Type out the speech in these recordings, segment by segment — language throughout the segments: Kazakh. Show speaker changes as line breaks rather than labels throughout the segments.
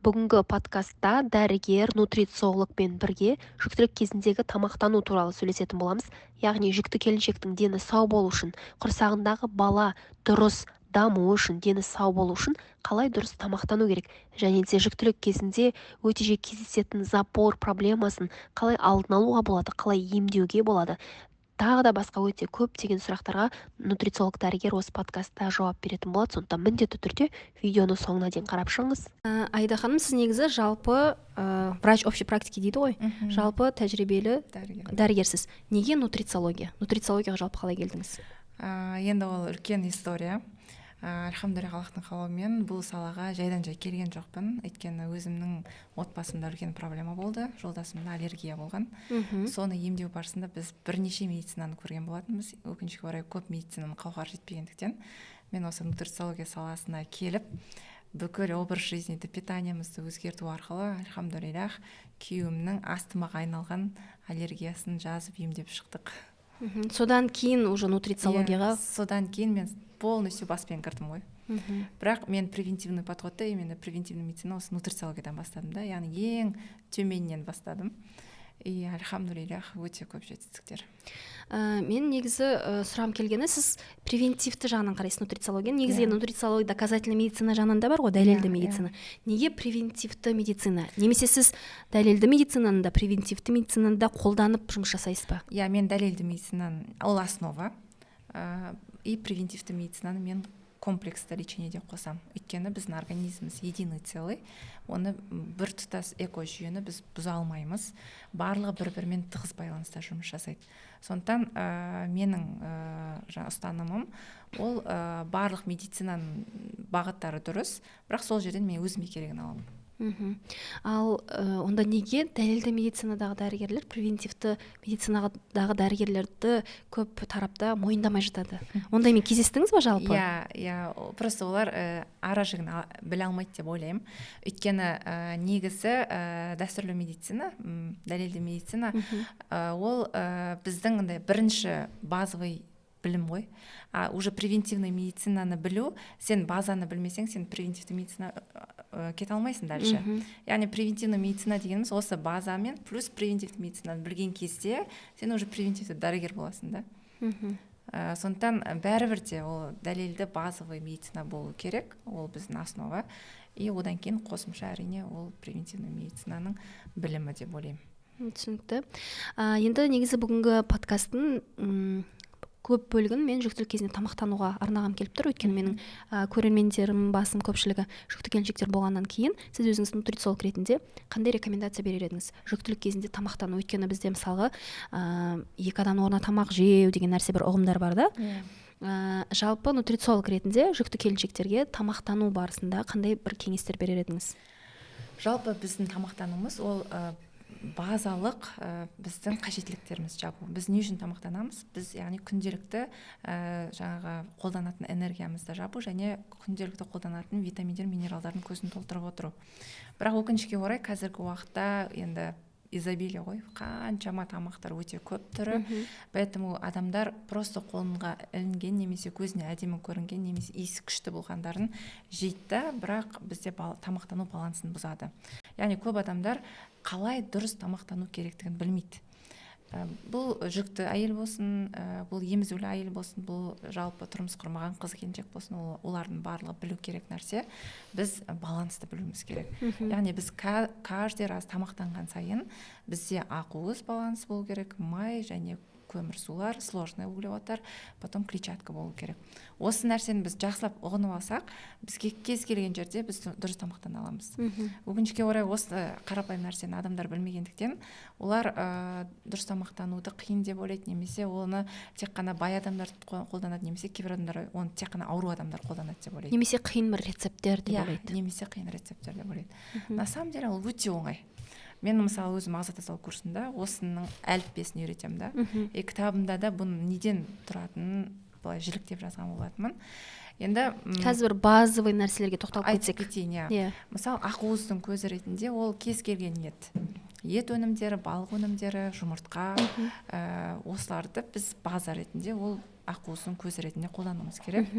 Бүгінгі подкастта дәрігер, нутрициологпен бірге жүктілік кезіндегі тамақтану туралы сөйлесетін боламыз. Яғни жүкті келіншектің дені сау болу үшін, құрсағындағы бала дұрыс дамуы үшін, дені сау болу үшін қалай дұрыс тамақтану керек және де жүктілік кезінде өте жиі кездесетін запор проблемасын қалай алдын алуға болады, қалай емдеуге болады. Тағы да басқа өте көптеген сұрақтарға нутрициолог дәрігер осы подкастта жауап беретін болады. Сондықтан міндетті түрде видеоны соңына дейін қарап шығыңыз. Аида ханым, сіз негізі жалпы врач общей практики дейді ғой, жалпы тәжірибелі дәрігерсіз. Неге нутрициология? Нутрициологияға жалпы қалай келдіңіз?
Енді ол үлкен история. Альхамдулилля, Аллахтың қалауымен бұл салаға жайдан жай келген жоқпын. Өйткені өзімнің отбасымда үлкен проблема болды, жолдасымда аллергия болған. Соны емдеу барысында біз бірнеше медицинаны көрген болатынбыз. Өкінішке орай, көп медицинаның қауқары жетпегендіктен, мен осы нутрициология саласына келіп, бүкіл образ жизни, питаниемізді өзгерту арқылы, альхамдулиллях, күйеуімнің астмаға айналған аллергиясын жазып, емдеп шықтық.
Содан кейін уже нутрициологияға?
Иә, содан кейін мен полностью баспен кірдім ғой. Бірақ мен превентивный подходты, именно превентивный медицина, осы нутрициологиядан бастадым да, яғни ең төменнен бастадым. И альхамдулиллях, өте көп жетістіктер.
Мен негізі сұрағым келгені, сіз превентивті жағынан қарайсыз нутрициологияны. Негізі енді нутрициология доказательный медицина жағынан да бар ғой, дәлелді медицина. Неге превентивті медицина? Немесе сіз дәлелді медицинаны да, превентивті медицинаны да қолданып жұмыс жасайсыз ба?
Иә, мен дәлелді медицинаны, ол основа, и превентивті медицинаны мен комплексті лечение деп қосамын. Өйткені біздің организміміз единый целый, оны бір тұтас экожүйені біз бұза алмаймыз, барлығы бір бірімен тығыз байланыста жұмыс жасайды. Сондықтан менің жаңа ұстанымым ол барлық медицинаның бағыттары дұрыс, бірақ сол жерден мен өзіме керегін аламын.
Ал онда неге дәлелді медицинадағы дәрігерлер превентивті медицинадағы дәрігерлерді көп тарапта мойындамай жатады? Ондаймен кездестіңіз ба жалпы?
Иә, просто олар ара жігін біле алмайды деп ойлаймын. Өйткені негізі дәстүрлі медицина, дәлелді медицина, ол біздің андай бірінші базовый білім ғой. А уже превентивный медицинаны білу, сен базаны білмесең, сен превентивті медицина кете алмайсың дальше. Яғни превентивный медицина дегеніміз осы базамен плюс превентивті медицинаны білген кезде сен уже превентивті дәрігер боласың да. Сондықтан бәрібір де ол дәлелді базовый медицина болу керек, ол біздің основа. И одан кейін қосымша, әрине, ол превентивный медицинаның білімі деп ойлаймын.
Түсінікті. Енді негізі бүгінгі подкасттың көп бөлігін мен жүктілік кезінде тамақтануға арнағым келіп тұр. Өйткені менің көрермендерім басым көпшілігі жүкті келіншектер болғаннан кейін, сіз өзіңіз нутрициолог ретінде қандай рекомендация берер едіңіз жүктілік кезінде тамақтану? Өйткені бізде мысалға екі адамның орнына тамақ жеу деген нәрсе, бір ұғымдар бар да. Жалпы нутрициолог ретінде жүкті келіншектерге тамақтану барысында қандай бір кеңестер берер едіңіз?
Жалпы біздің тамақтануымыз ол базалық біздің қажеттіліктеріміз жабу. Біз не үшін тамақтанамыз? Біз, яғни, күнделікті жаңағы қолданатын энергиямызды жабу және күнделікті қолданатын витаминдер, минералдардың көзін толтырып отыру. Бірақ өкінішке орай, қазіргі уақытта енді изобилие ғой, қаншама тамақтар, өте көп түрі. Поэтому адамдар просто қолына ілінген немесе көзіне әдемі көрінген немесе иісі күшті болғандарын жейді да, бірақ бізде тамақтану балансын бұзады. Яғни көп адамдар қалай дұрыс тамақтану керектігін білмейді. Бұл жүкті әйел болсын, бұл емізулі әйел болсын, бұл жалпы тұрмыс құрмаған қыз келіншек болсын, олардың барлығы білу керек нәрсе. Біз балансты білуіміз керек. Яғни біз каждый раз тамақтанған сайын бізде ақуыз баланс болу керек, май және көмірсулар, сложный углеводтар, потом клетчатка болу керек. Осы нәрсені біз жақсылап ұғынып алсақ, бізге кез келген жерде біз дұрыс тамақтана аламыз. Өкінішке орай, осы қарапайым нәрсені адамдар білмегендіктен, олар дұрыс тамақтануды қиын деп ойлайды, немесе оны тек қана бай адамдар қолданады, немесе кейбір адамдар оны тек қана ауру адамдар қолданады деп ойлайды.
Немесе қиын бір рецепттер деп ойлайды.
Немесе қиын рецепттер деп ойлайды. На самом деле ол өте оңай. Мен, мысалы, өзім ағза тазалау курсында осының әліппесін үйретемін да. И кітабымда да бұның неден тұратынын былай жіліктеп жазған болатынмын. Енді
Қазір бір базовый нәрселерге тоқталып
айтып
кетсек.
кетейін, иә. Мысалы, ақуыздың көзі ретінде ол кез келген ет. Ет өнімдері, балық өнімдері, жұмыртқа, осыларды біз база ретінде, ол ақуыздың көзі ретінде қолдануымыз керек.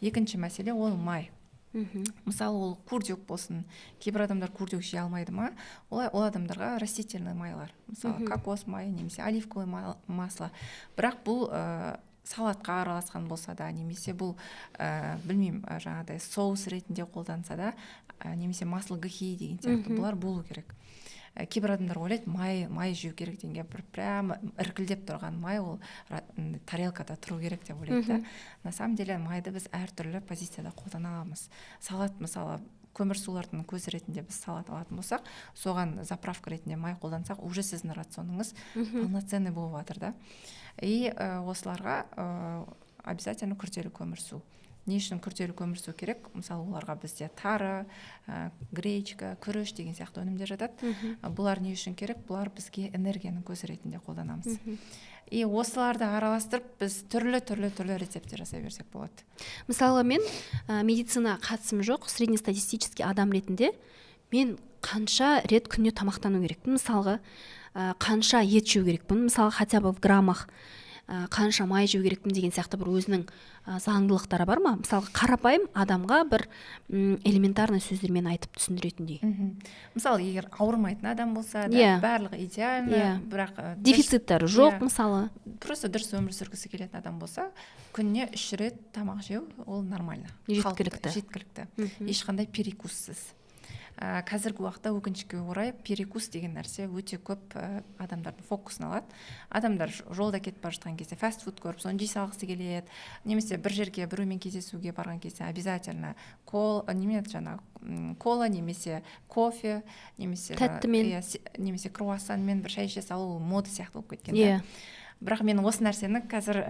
Екінші мәселе ол май. Мысалы, ол курдюк болсын. Кейбір адамдар курдюк жей алмайды ма, ол адамдарға растительный майлар, мысалы, кокос майы немесе оливковый масло. Бірақ бұл салатқа араласқан болса да, немесе бұл білмеймін, жаңағыдай соус ретінде қолданса да, немесе масло гхи деген сияқты, бұлар болу керек. Кейбір адамдар ойлайды, май жеу керек дегенге бір прямо іркілдеп тұрған май ол тарелкада тұру керек деп ойлайды да. На самом деле майды біз әртүрлі позицияда қолдана аламыз. Салат, мысалы, көмірсулардың көзі ретінде біз салат алатын болсақ, соған заправка ретінде май қолдансақ, уже сіздің рационыңыз полноценный болып жатыр да. И осыларға обязательно күрделі көмірсу. Не үшін күрделі көмірсу керек? Мысалы, оларға бізде тары, гречка, күріш деген сияқты өнімдер жатады. Бұлар не үшін керек? Бұлар бізге энергияның көзі ретінде қолданамыз. И осыларды араластырып, біз түрлі түрлі түрлі рецепттер жасай берсек болады.
Мысалы, мен медицина қатысым жоқ, среднестатистический адам ретінде мен қанша рет күніне тамақтану керекпін? Мысалға, қанша ет жеу керекпін, мысалы, хотя бы в граммах, қанша май жеу керекпін деген сияқты бір өзінің заңдылықтары бар ма? Мысалға, қарапайым адамға бір элементарный сөздермен айтып түсіндіретіндей.
Мысалы, егер ауырмайтын адам болса да, барлығы идеально, бірақ
дефициттері жоқ, мысалы,
просто дұрыс өмір сүргісі келетін адам болса, күніне 3 рет тамақ жеу ол нормально,
жеткілікті,
жеткілікті, ешқандай перекуссыз. Қазіргі уақытта, өкінішке орай, перекус деген нәрсе өте көп адамдардың фокусын алады. Адамдар жолда кетіп бара жатқан кезде фастфуд көріп, соны жей салғысы келеді, немесе бір жерге біреумен кездесуге барған кезде обязательно неме, жаңағы кола немесе кофе немесе
тәттімен,
немесе круассанмен бір шай іше салу мода сияқты болып кеткен. Иә. Бірақ мен осы нәрсені қазір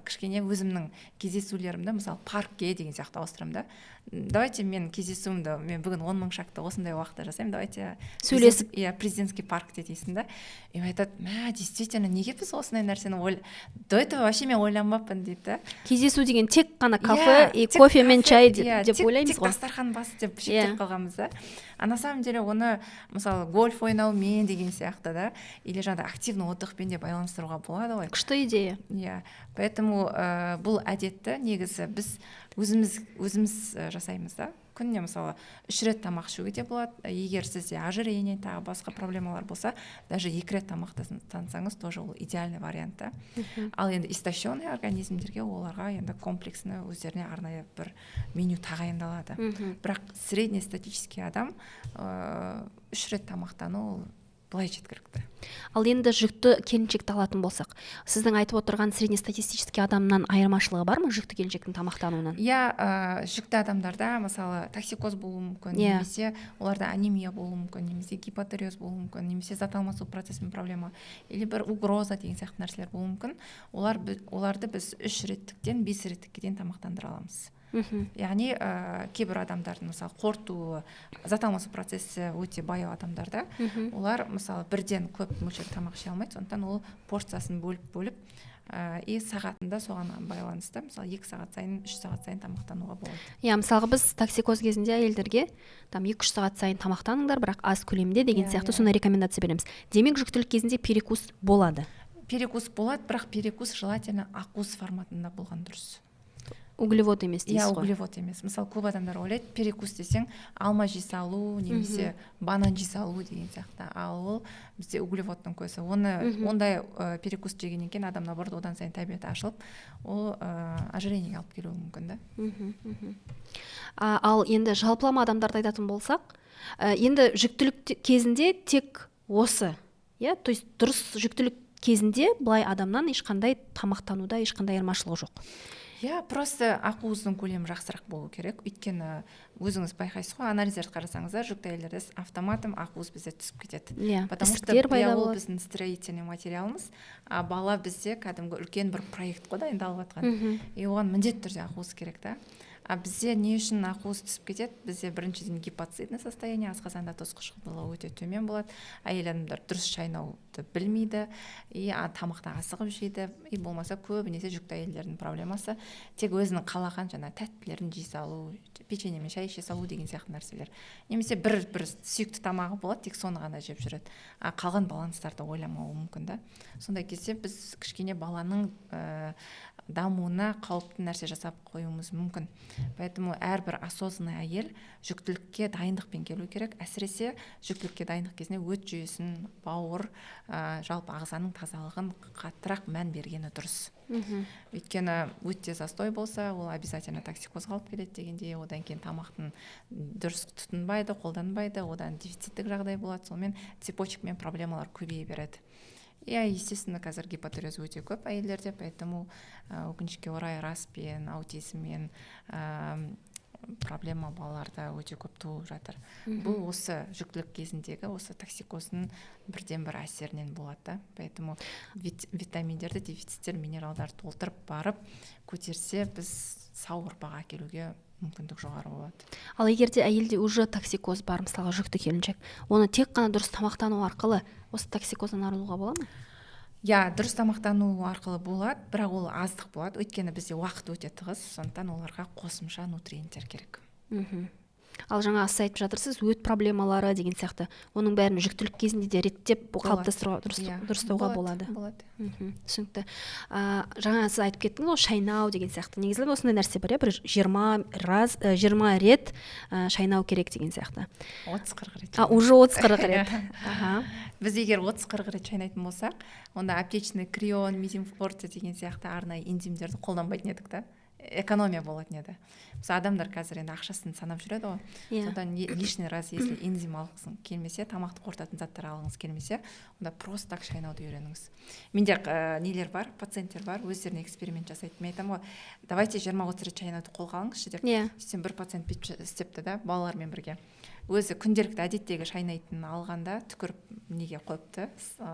кішкене өзімнің кездесулерімді, мысалы, паркке деген сияқты ауыстырамын да. Давайте мен кездесуімді, мен бүгін 10 000 шагты осындай уақытта жасаймын, давайте
сөйлесіп.
Иә, президентский паркте дейсің да. И айтады: «Мә, действительно, неге біз осындай нәрсені до этого вообще мен ойланбаппын», — дейді да.
Кездесу деген тек қана кафе и кофе мен чай деп ойлаймыз
ғой, тек дастархан басы деп шектеп қалғанбыз да. А на самом деле оны, мысалы, гольф ойнаумен деген сияқты да, или жаңағыдай активный отдыхпен де байланыстыруға болады ғой.
Күшті идея.
Иә, поэтому бұл әдетті негізі біз өзіміз жасаймыз да. Күніне, мысалы, 3 рет тамақ ішуге де болады. Егер сізде ожирение, тағы басқа проблемалар болса, даже 2 рет тамақтансаңыз, тоже ол идеальный вариант та. Ал енді истощенный организмдерге, оларға енді комплексно өздеріне арнайы бір меню тағайындалады. Бірақ среднестатистический адам 3 рет тамақтану ол былай жеткілікті.
Ал енді жүкті келіншекті алатын болсақ, сіздің айтып отырған среднестатистический адамнан айырмашылығы бар ма жүкті келіншектің тамақтануынан?
Иә, жүкті адамдарда, мысалы, токсикоз болуы мүмкін, немесе оларда анемия болуы мүмкін, немесе гипотиреоз болуы мүмкін, немесе зат алмасу процесімен проблема или бір угроза деген сияқты нәрселер болуы мүмкін. Оларды біз 3 реттіктен 5 реттікке дейін тамақтандыра аламыз. Яғни кейбір адамдардың, мысалы, қорытуы, зат алмасу процесі өте баяу адамдарда, олар, мысалы, бірден көп мөлшерде тамақ іше алмайды. Сондықтан ол порциясын бөліп бөліп и сағатында соған байланысты, мысалы, 2 сағат сайын, 3 сағат сайын тамақтануға болады.
Иә, мысалға, біз токсикоз кезінде әйелдерге там 2-3 сағат сайын тамақтаныңдар, бірақ аз көлемде деген сияқты сондай рекомендация береміз. Демек, жүктілік кезінде перекус болады?
Перекус болады, бірақ перекус желательно ақуыз форматында болған дұрыс.
Углевод емес дейсіз ғой?
Углевод емес. Мысалы, көп адамдар ойлайды, перекус десең, алма жей салу немесе банан жей салу деген сияқты. Ал ол бізде углеводтың көзі. Оны ондай перекус жегеннен кейін адам, наоборот, одан сайын тәбеті ашылып, ол ожирениеге алып келуі мүмкін да.
Ал енді жалпылама адамдарды айтатын болсақ, енді жүктілік кезінде тек осы, иә, то есть дұрыс жүктілік кезінде былай адамнан ешқандай тамақтануда ешқандай айырмашылығы жоқ?
Иә, просто ақуыздың көлемі жақсырақ болу керек. Өйткені өзіңіз байқайсыз ғой, анализдерді қарасаңыздар, жүкті әйелдерде автоматом ақуыз бізде түсіп кетеді. Потому что
пайда
ол біздің строительный материалымыз, а бала бізде кәдімгі үлкен бір проект қой дайындалып жатқан, и оған міндетті түрде ақуыз керек та. А бізде не үшін ақуыз түсіп кетеді? Бізде біріншіден гипоацидный состояние, асқазанда тұз қышқылдылығы өте төмен болады. Әйел адамдар дұрыс шайнауды білмейді и тамақты асығып жейді. И болмаса көбінесе жүкті әйелдердің проблемасы тек өзінің қалаған жаңа тәттілерін жей салу, печеньемен шай іше салу деген сияқты нәрселер, немесе бір сүйікті тамағы болады, тек соны ғана жеп жүреді, а қалған баланстарды ойламауы мүмкін да. Сондай кезде біз кішкене баланың Дамуына қауіпті нәрсе жасап қоюымыз мүмкін. Поэтому әрбір осознанный әйел жүктілікке дайындықпен келу керек. Әсіресе жүктілікке дайындық кезінде өт жүйесін, бауыр, жалпы ағзаның тазалығын қаттырақ мән бергені дұрыс. Өйткені өтте застой болса, ол обязательно токсикозға алып келеді дегендей, одан кейін тамақтың дұрыс тұтынбайды, қолданбайды, одан дефициттік жағдай болады, сонымен цепочкамен проблемалар көбейе береді. Иә, естественно, қазір гипотиреоз өте көп әйелдерде, поэтому өкінішке орай РАС-пен, аутизммен проблема балаларда өте көп туып жатыр. Бұл осы жүктілік кезіндегі осы токсикоздың бірден бір әсерінен болады да. Поэтому витаминдерді, дефициттер, минералдарды толтырып барып көтерсе, біз сау ұрпақ әкелуге мүмкіндік жоғары болады.
Ал егер де әйелде уже токсикоз бар, мысалға, жүкті келіншек, оны тек қана дұрыс тамақтану арқылы осы токсикоздан арылуға бола ма?
Иә, дұрыс тамақтану арқылы болады, бірақ ол аздық болады, өйткені бізде уақыт өте тығыз, сондықтан оларға қосымша нутриенттер керек.
Ал жаңа сіз айтып жатырсыз, өт проблемалары деген сияқты, оның бәрін жүктілік кезінде де реттеп, қалыптастыруға, дұрыс, дұрыстауға болады.
Болады.
Түсінікті. Жаңа сіз айтып кеттіңіз ғой, шайнау деген сияқты. Негізі осындай нәрсе бар, иә, бір 20 раз, 20 рет шайнау керек деген сияқты.
30-40 рет.
А, уже 30-40 рет.
Біз егер 30-40 рет шайнайтын болсақ, онда аптечный креон, мезим форте деген сияқты арнайы энзимдерді қолданбайтын едік та, экономия болатын еді. Мысалы, адамдар қазір енді ақшасын санап жүреді ғой. Сондықтан лишний раз, если энзим алғысы келмесе, тамақты қорытатын заттар алғыңыз келмесе, онда просто так шайнауды үйреніңіз. Менде нелер бар, пациенттер бар, өздеріне эксперимент жасайды. Мен айтамын ғой: «Давайте 20-30 рет шайнауды қолға алыңызшы», — деп. Сөйтсем, бір пациент бүйтіп істепті да, балалармен бірге өзі күнделікті әдеттегі шайнайтынын алғанда, түкіріп неге қойыпты,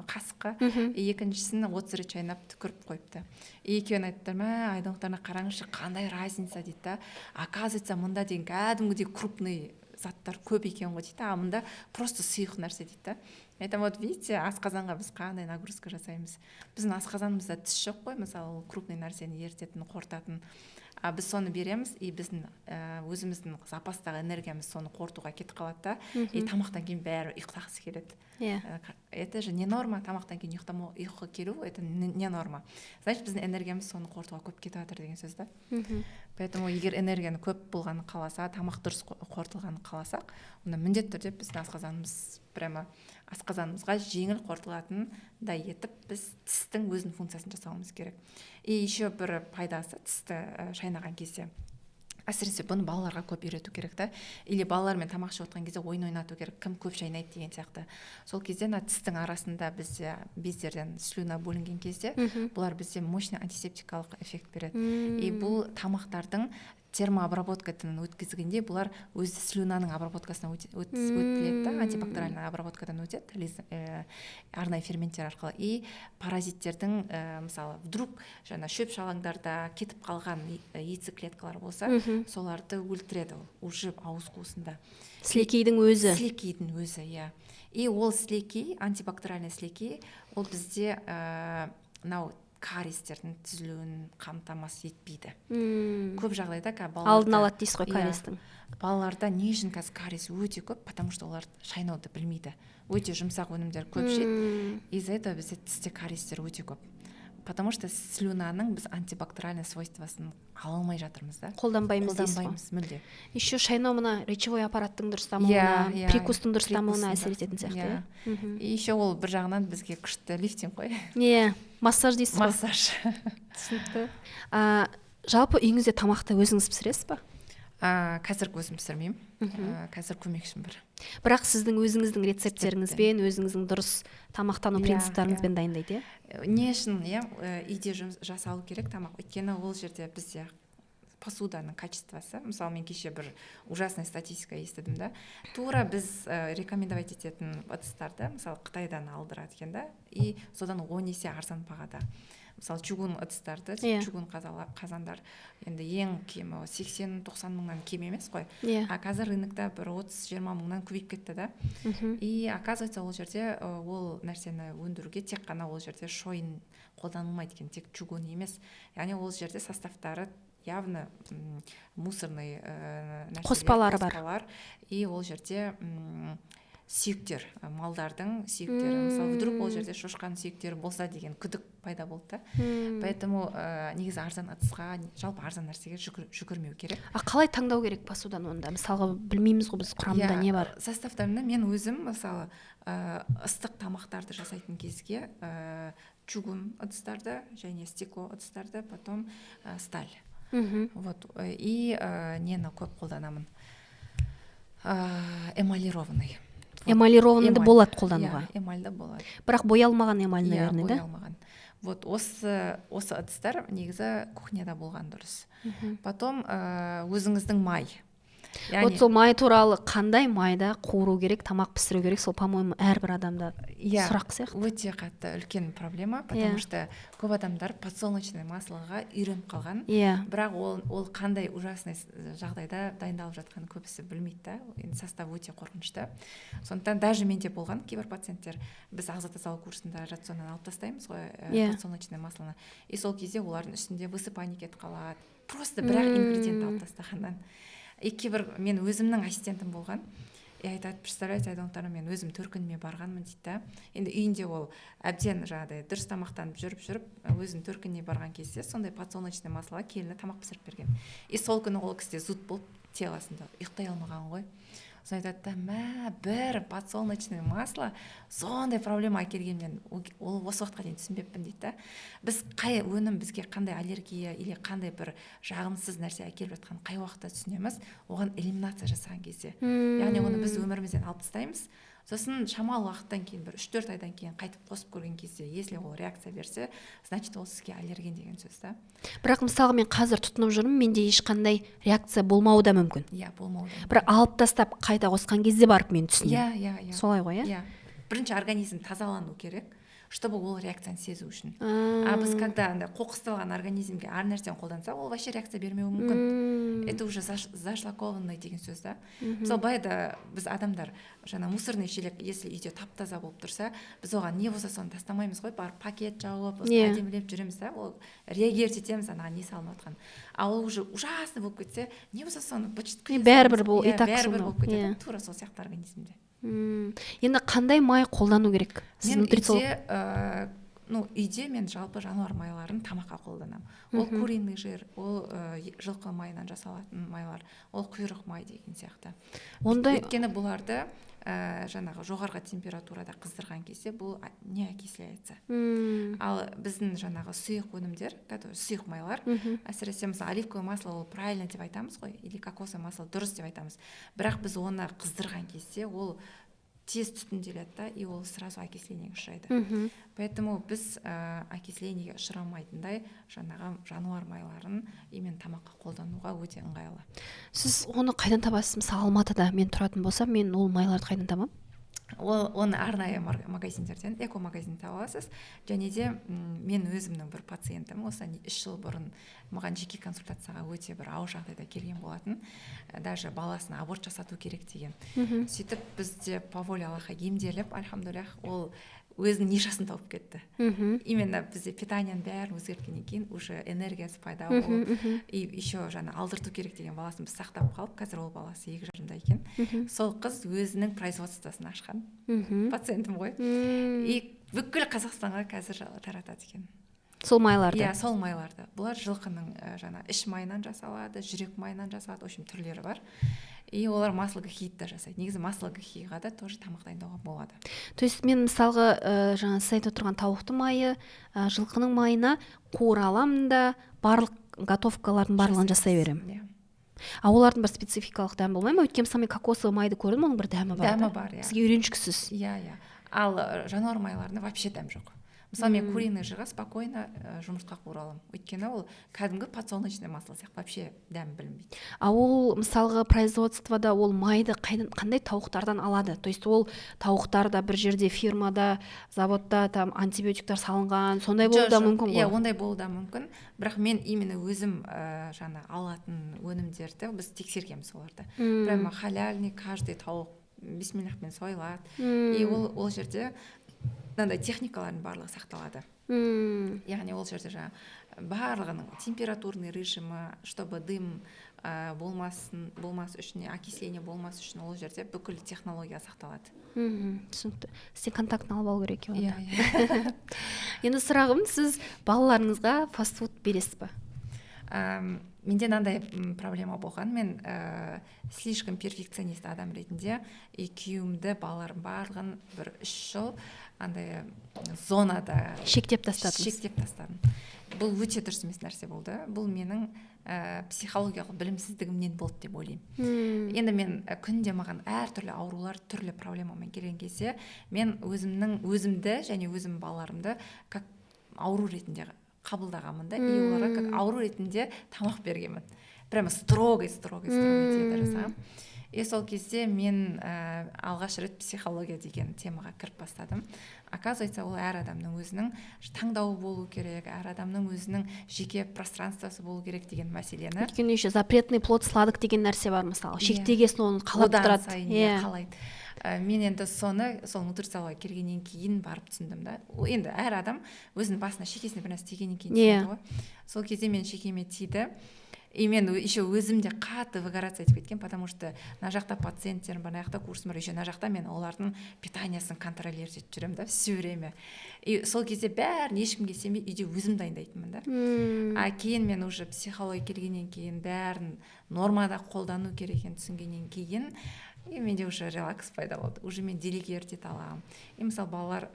қасыққа, и екіншісін 30 рет шайнап, түкіріп қойыпты. И екеуін айтты: «Мә, айдалықтарына қараңызшы, қандай разница», — дейді да. «Оказывается, мында деген кәдімгідей крупный заттар көп екен ғой», — дейді, «а мында просто сұйық нәрсе», — дейді да. Мен айтамын: «Вот видите, асқазанға біз қандай нагрузка жасаймыз. Біздің асқазанымызда тіс жоқ қой, мысалы, ол крупный нәрсені ерітетін, қорытатын. А біз соны береміз, и біздің өзіміздің запастағы энергиямыз соны қорытуға кетіп қалады да, и тамақтан кейін бәрі ұйықтағысы келеді». Это же не норма. Тамақтан кейін ұйықтамау, ұйқы келу — это не норма. Значит, біздің энергиямыз соны қорытуға көп кетіп жатыр деген сөз да. Поэтому егер энергияны көп болғанын қаласа, тамақ дұрыс қорытылғанын қаласақ, онда міндетті түрде біздің асқазанымыз, прямо асқазанымызға жеңіл қорытылатындай етіп біз тістің өзінің функциясын жасауымыз керек. И еще бір пайдасы: тісті шайнаған кезде, әсіресе бұны балаларға көп үйрету керек та, или балалармен тамақ ішіп отырған кезде ойын ойнату керек, кім көп шайнайды деген сияқты. Сол кезде мына тістің арасында бізде бездерден слюна бөлінген кезде, бұлар бізде мощный антисептикалық эффект береді. И бұл тамақтардың термообработкадан өткізгенде, бұлар өзі слюнаның обработкасынан өтіледі да, антибактериальный обработкадан өтеді арнайы ферменттер арқылы. И паразиттердің, мысалы, вдруг жаңа шөп шалаңдарда кетіп қалған яйцеклеткалар болса, соларды өлтіреді ол уже ауыз қуысында.
Сілекейдің өзі.
Сілекейдің өзі, иә. И ол сілекей, антибактериальный сілекей, ол бізде мынау кариестердің түзілуін қамтамасыз етпейді. Көп жағдайда қазір
алдын алады дейсіз ғой
Иә.
кариестің.
Балаларда не үшін қазір кариес өте көп? Потому что олар шайнауды білмейді, өте жұмсақ өнімдер көп жейді. Из-за этого бізде тісте кариестер өте көп, потому что слюнаның біз антибактериальный свойствосын ала алмай жатырмыз да.
Қолданбаймыз дейсіз ғой.
Қолданбаймыз мүлде.
Еще шайнау мына речевой аппараттың дұрыс дамуына,
Иә, иә.
прикустың дұрыс дамуына
Прикустың
әсер ететін сияқты,
иә.
иә.
И еще ол бір жағынан бізге күшті лифтинг қой.
Иә, массаж дейсіз ғой.
Массаж.
Түсінікті. Жалпы үйіңізде тамақты өзіңіз пісіресіз ба?
Қазір өзім пісірмеймін. Қазір көмекшім бар.
Бірақ сіздің өзіңіздің рецепттеріңізбен, өзіңіздің дұрыс тамақтану принциптарыңызбен дайындайды, иә?
Не үшін, иә, үйде жасалу керек тамақ? Өйткені ол жерде бізде посуданың качествосы. Мысалы, мен кеше бір ужасный статистика естідім да. Тура біз рекомендовать ететін ыдыстарды, мысалы, Қытайдан алдырады екен да, и содан 10 есе арзан бағада. Мысалы, чугун ыдыстарды, чугун қазандар енді ең кемі 80-90 мыңнан кем емес қой. А қазір рынокта бір 30-20 мыңнан көбейіп кетті да. И оказывается, ол жерде ол нәрсені өндіруге тек қана ол жерде шойын қолданылмайды екен, тек чугун емес. Яғни ол жерде составтары явно мусорный нәрселер,
Қоспалары бар.
Қоспалар. И ол жерде Сүйектер, малдардың сүйектері. Мысалы, вдруг ол жерде шошқаның сүйектері болса деген күдік пайда болды да. Поэтому негізі арзан ыдысқа, жалпы арзан нәрсеге жүгірмеу керек.
А қалай таңдау керек посуданы онда? Мысалға, білмейміз ғой біз, құрамында не бар.
Составтарында мен өзім, мысалы, ыстық тамақтарды жасайтын кезге чугун ыдыстарды және стекло ыдыстарды, потом сталь. Вот, и нені көп қолданамын, эмалированный.
Эмалированныйды болады қолдануға?
Иә, эмальді болады.
Бірақ боялмаған эмаль, наверное, да?
Боялмаған. Вот осы ыдыстар негізі кухняда болған дұрыс. Потом өзіңіздің май.
Вот сол май туралы, қандай майда қуыру керек, тамақ пісіру керек, сол, по моему, әрбір адамда сұрақ сияқты.
Өте қатты үлкен проблема, потому что көп адамдар подсолнечный маслоға үйреніп қалған. Бірақ ол қандай ужасный жағдайда дайындалып жатқанын көбісі білмейді да. Енді составы өте қорқынышты. Сондықтан даже менде болған кейбір пациенттер, біз ағза тазалау курсында рационнан алып тастаймыз ғой подсолнечный маслоны, и сол кезде олардың үстінде высыпание кетіп қалады, просто бір ақ ингредиент алып тастағаннан. И кейбір мен өзімнің ассистентім болған, и айтады: «Представляете, Айдана, мен өзім төркініме барғанмын», – дейді да. Енді үйінде ол әбден жаңағыдай дұрыс тамақтанып жүріп жүріп, өзінің төркініне барған кезде сондай подсолнечный маслоға келіні тамақ пісіріп берген. И сол күні ол кісіде зуд болып, телосында, ұйықтай алмаған ғой. Сосын айтады да: «Мә, бір подсолнечный масло сондай проблема әкелген, мен ол осы уақытқа дейін түсінбеппін», – дейді да. Біз қай өнім бізге қандай аллергия или қандай бір жағымсыз нәрсе әкеліп жатқанын қай уақытта түсінеміз? Оған элиминация жасаған кезде. Яғни оны біз өмірімізден алып тастаймыз, сосын шамалы уақыттан кейін, бір 3-4 айдан кейін қайтып қосып көрген кезде, если ол реакция берсе, значит, ол сізге аллерген деген сөз да.
Бірақ, мысалға, мен қазір тұтынып жүрмін, менде ешқандай реакция болмауы да мүмкін.
Иә, болмауы да.
Бірақ алып тастап, қайта қосқан кезде барып мен түсінемін.
иә иә иә
Солай ғой, иә?
Иә, бірінші организм тазалану керек, чтобы ол реакцияны сезу үшін. А біз когда андай қоқысталған организмге әр нәрсені қолдансақ, ол вообще реакция бермеуі мүмкін. Это уже зашлакованный деген сөз да. Мысалы, былай да, біз адамдар жаңа мусорный шелек, если үйде тап таза болып тұрса, біз оған не болса соны тастамаймыз ғой, барып пакет жауып, әдемілеп жүреміз да, ол реагировать етеміз анаға не салынып жатқанын. А ол уже ужасный болып кетсе, не болса соны быт шыт.
Бәрібір бұл
и так бәрібір болып кетеді. Тура сол сияқты организмде.
Енді қандай май қолдану керек?
Сіз мен үйде, ну, үйде мен жалпы жануар майларын тамаққа қолданамын. Ол куриный жир, ол жылқы майынан жасалатын майлар, ол құйрық май деген сияқты.
Ондай
Өйткені бұларды жаңағы жоғарғы температурада қыздырған кезде бұл не окисляется. Ал біздің жаңағы сұйық өнімдер, сұйық майлар, әсіресе, мысалы, оливковое масло, ол правильно деп айтамыз ғой, или кокосовое масло дұрыс деп айтамыз, бірақ біз оны қыздырған кезде ол тез түтінделеді да, и ол сразу окислениеге ұшырайды. Поэтому біз окислениеге ұшырамайтындай жаңағы жануар майларын именно тамаққа қолдануға өте ыңғайлы.
Сіз оны қайдан табасыз? Мысалы, Алматыда мен тұратын болсам, мен ол майларды қайдан табамын?
Ол оны арнайы магазиндерден, эко магазин таба аласыз. Және де мен өзімнің бір пациентім осыдан 3 жыл бұрын маған жеке консультацияға өте бір ауыр жағдайда келген болатын, даже баласына аборт жасату керек деген. Сөйтіп бізде по воле Аллаха емделіп, альхамдулиллах, ол өзінің нишасын тауып кетті. Именно бізде питанияның бәрін өзгерткеннен кейін уже энергиясы пайда болып, и еще жаңа алдырту керек деген баласын біз сақтап қалып, қазір ол баласы 2,5-да екен. Сол қыз өзінің производствосын ашқан. Пациентім ғой. И бүкіл Қазақстанға қазір таратады екен.
Сол майларды?
Иә, сол майларды. Бұлар жылқының жаңа іш майынан жасалады, жүрек майынан жасалады, в общем, түрлері бар. И олар масло гхи да жасайды. Негізі масло гхиға да тоже тамақ дайындауға болады.
То есть мен, мысалға, жаңа сіз айтып отырған тауықтың майы, жылқының майына қуыра аламын да, барлық готовкалардың барлығын жасай беремін?
Иә.
А олардың бір спецификалық дәмі болмай ма? Өйткені, мысалы, мен кокосовый майды көрдім, оның бір дәмі бар.
Дәмі бар, иә.
Сізге үйреншіксіз.
Иә, ал жануар майларында вообще дәм жоқ. Мысалы, мен куриный жирға спокойно жұмыртқа қуыра аламын, өйткені ол кәдімгі подсолнечное масло сияқты, вообще дәмі білінбейді.
А ол, мысалға, производствода ол майды қайдан, қандай тауықтардан алады? То есть ол тауықтар да бір жерде, фирмада, заводта там антибиотиктер салынған, сондай болуы да мүмкін ғой?
Иә, ондай болуы да мүмкін, бірақ мен именно өзім жаңа алатын өнімдерді біз тексергенбіз, оларды прямо халяльный, каждый тауық бисмиллахпен сойылады. И ол жерде Мынандай техникалардың барлығы сақталады. Яғни ол жерде жаңа барлығының температурный режимі, чтобы дым болмас үшін, окисление болмас үшін, ол жерде бүкіл технология сақталады.
Түсінікті. Сізден контактын алып алу керек екен
Иә.
Онда.
Иә.
Енді сұрағым: сіз балаларыңызға фастфуд бересіз ба?
Менде мынандай проблема болған. Мен слишком перфекционист адам ретінде и күйеуімді, балаларым барлығын бір 3 жыл андай зонада
Шектеп тастадыңыз.
Шектеп тастадым. Бұл өте дұрыс емес нәрсе болды. Бұл менің психологиялық білімсіздігімнен болды деп ойлаймын. Енді мен күнде маған әртүрлі аурулар, түрлі проблемамен келген кезде, мен өзімнің өзімді және өзім балаларымды как ауру ретінде қабылдағанмын да, и оларға как ауру ретінде тамақ бергенмін. Прямо строгий, строгий, строгий диета жасағанмын. И сол кезде мен алғаш рет психология деген темаға кіріп бастадым. Оказывается, ол әр адамның өзінің таңдауы болу керек, әр адамның өзінің жеке пространствосы болу керек деген мәселені.
Өйткені еще запретный плод сладок деген нәрсе бар, мысалы.
Иә.
Шектегесін оны қалап
Одан
тұрады.
сайын, иә, қалайды. Мен енді соны сол нутрициологияға келгеннен кейін барып түсіндім да. Енді әр адам өзінің басына, шекесіне бір нәрсе тигеннен кейін түсінеді ғой. Сол кезде мен шекеме тиді, и мен еще өзім де қатты выгораться етіп кеткен, потому что мына жақта пациенттерім бар, мына жақта курсым бар, еще мына жақта мен олардың питаниясын контролировать етіп жүремін да все время. И сол кезде бәрін ешкімге сенбей, үйде өзім дайындайтынмын да. А кейін мен уже психология келгеннен кейін, бәрін нормада қолдану керек екенін түсінгеннен кейін, и менде уже релакс пайда болды, уже мен делегировать ете аламын. И мысалы, балалар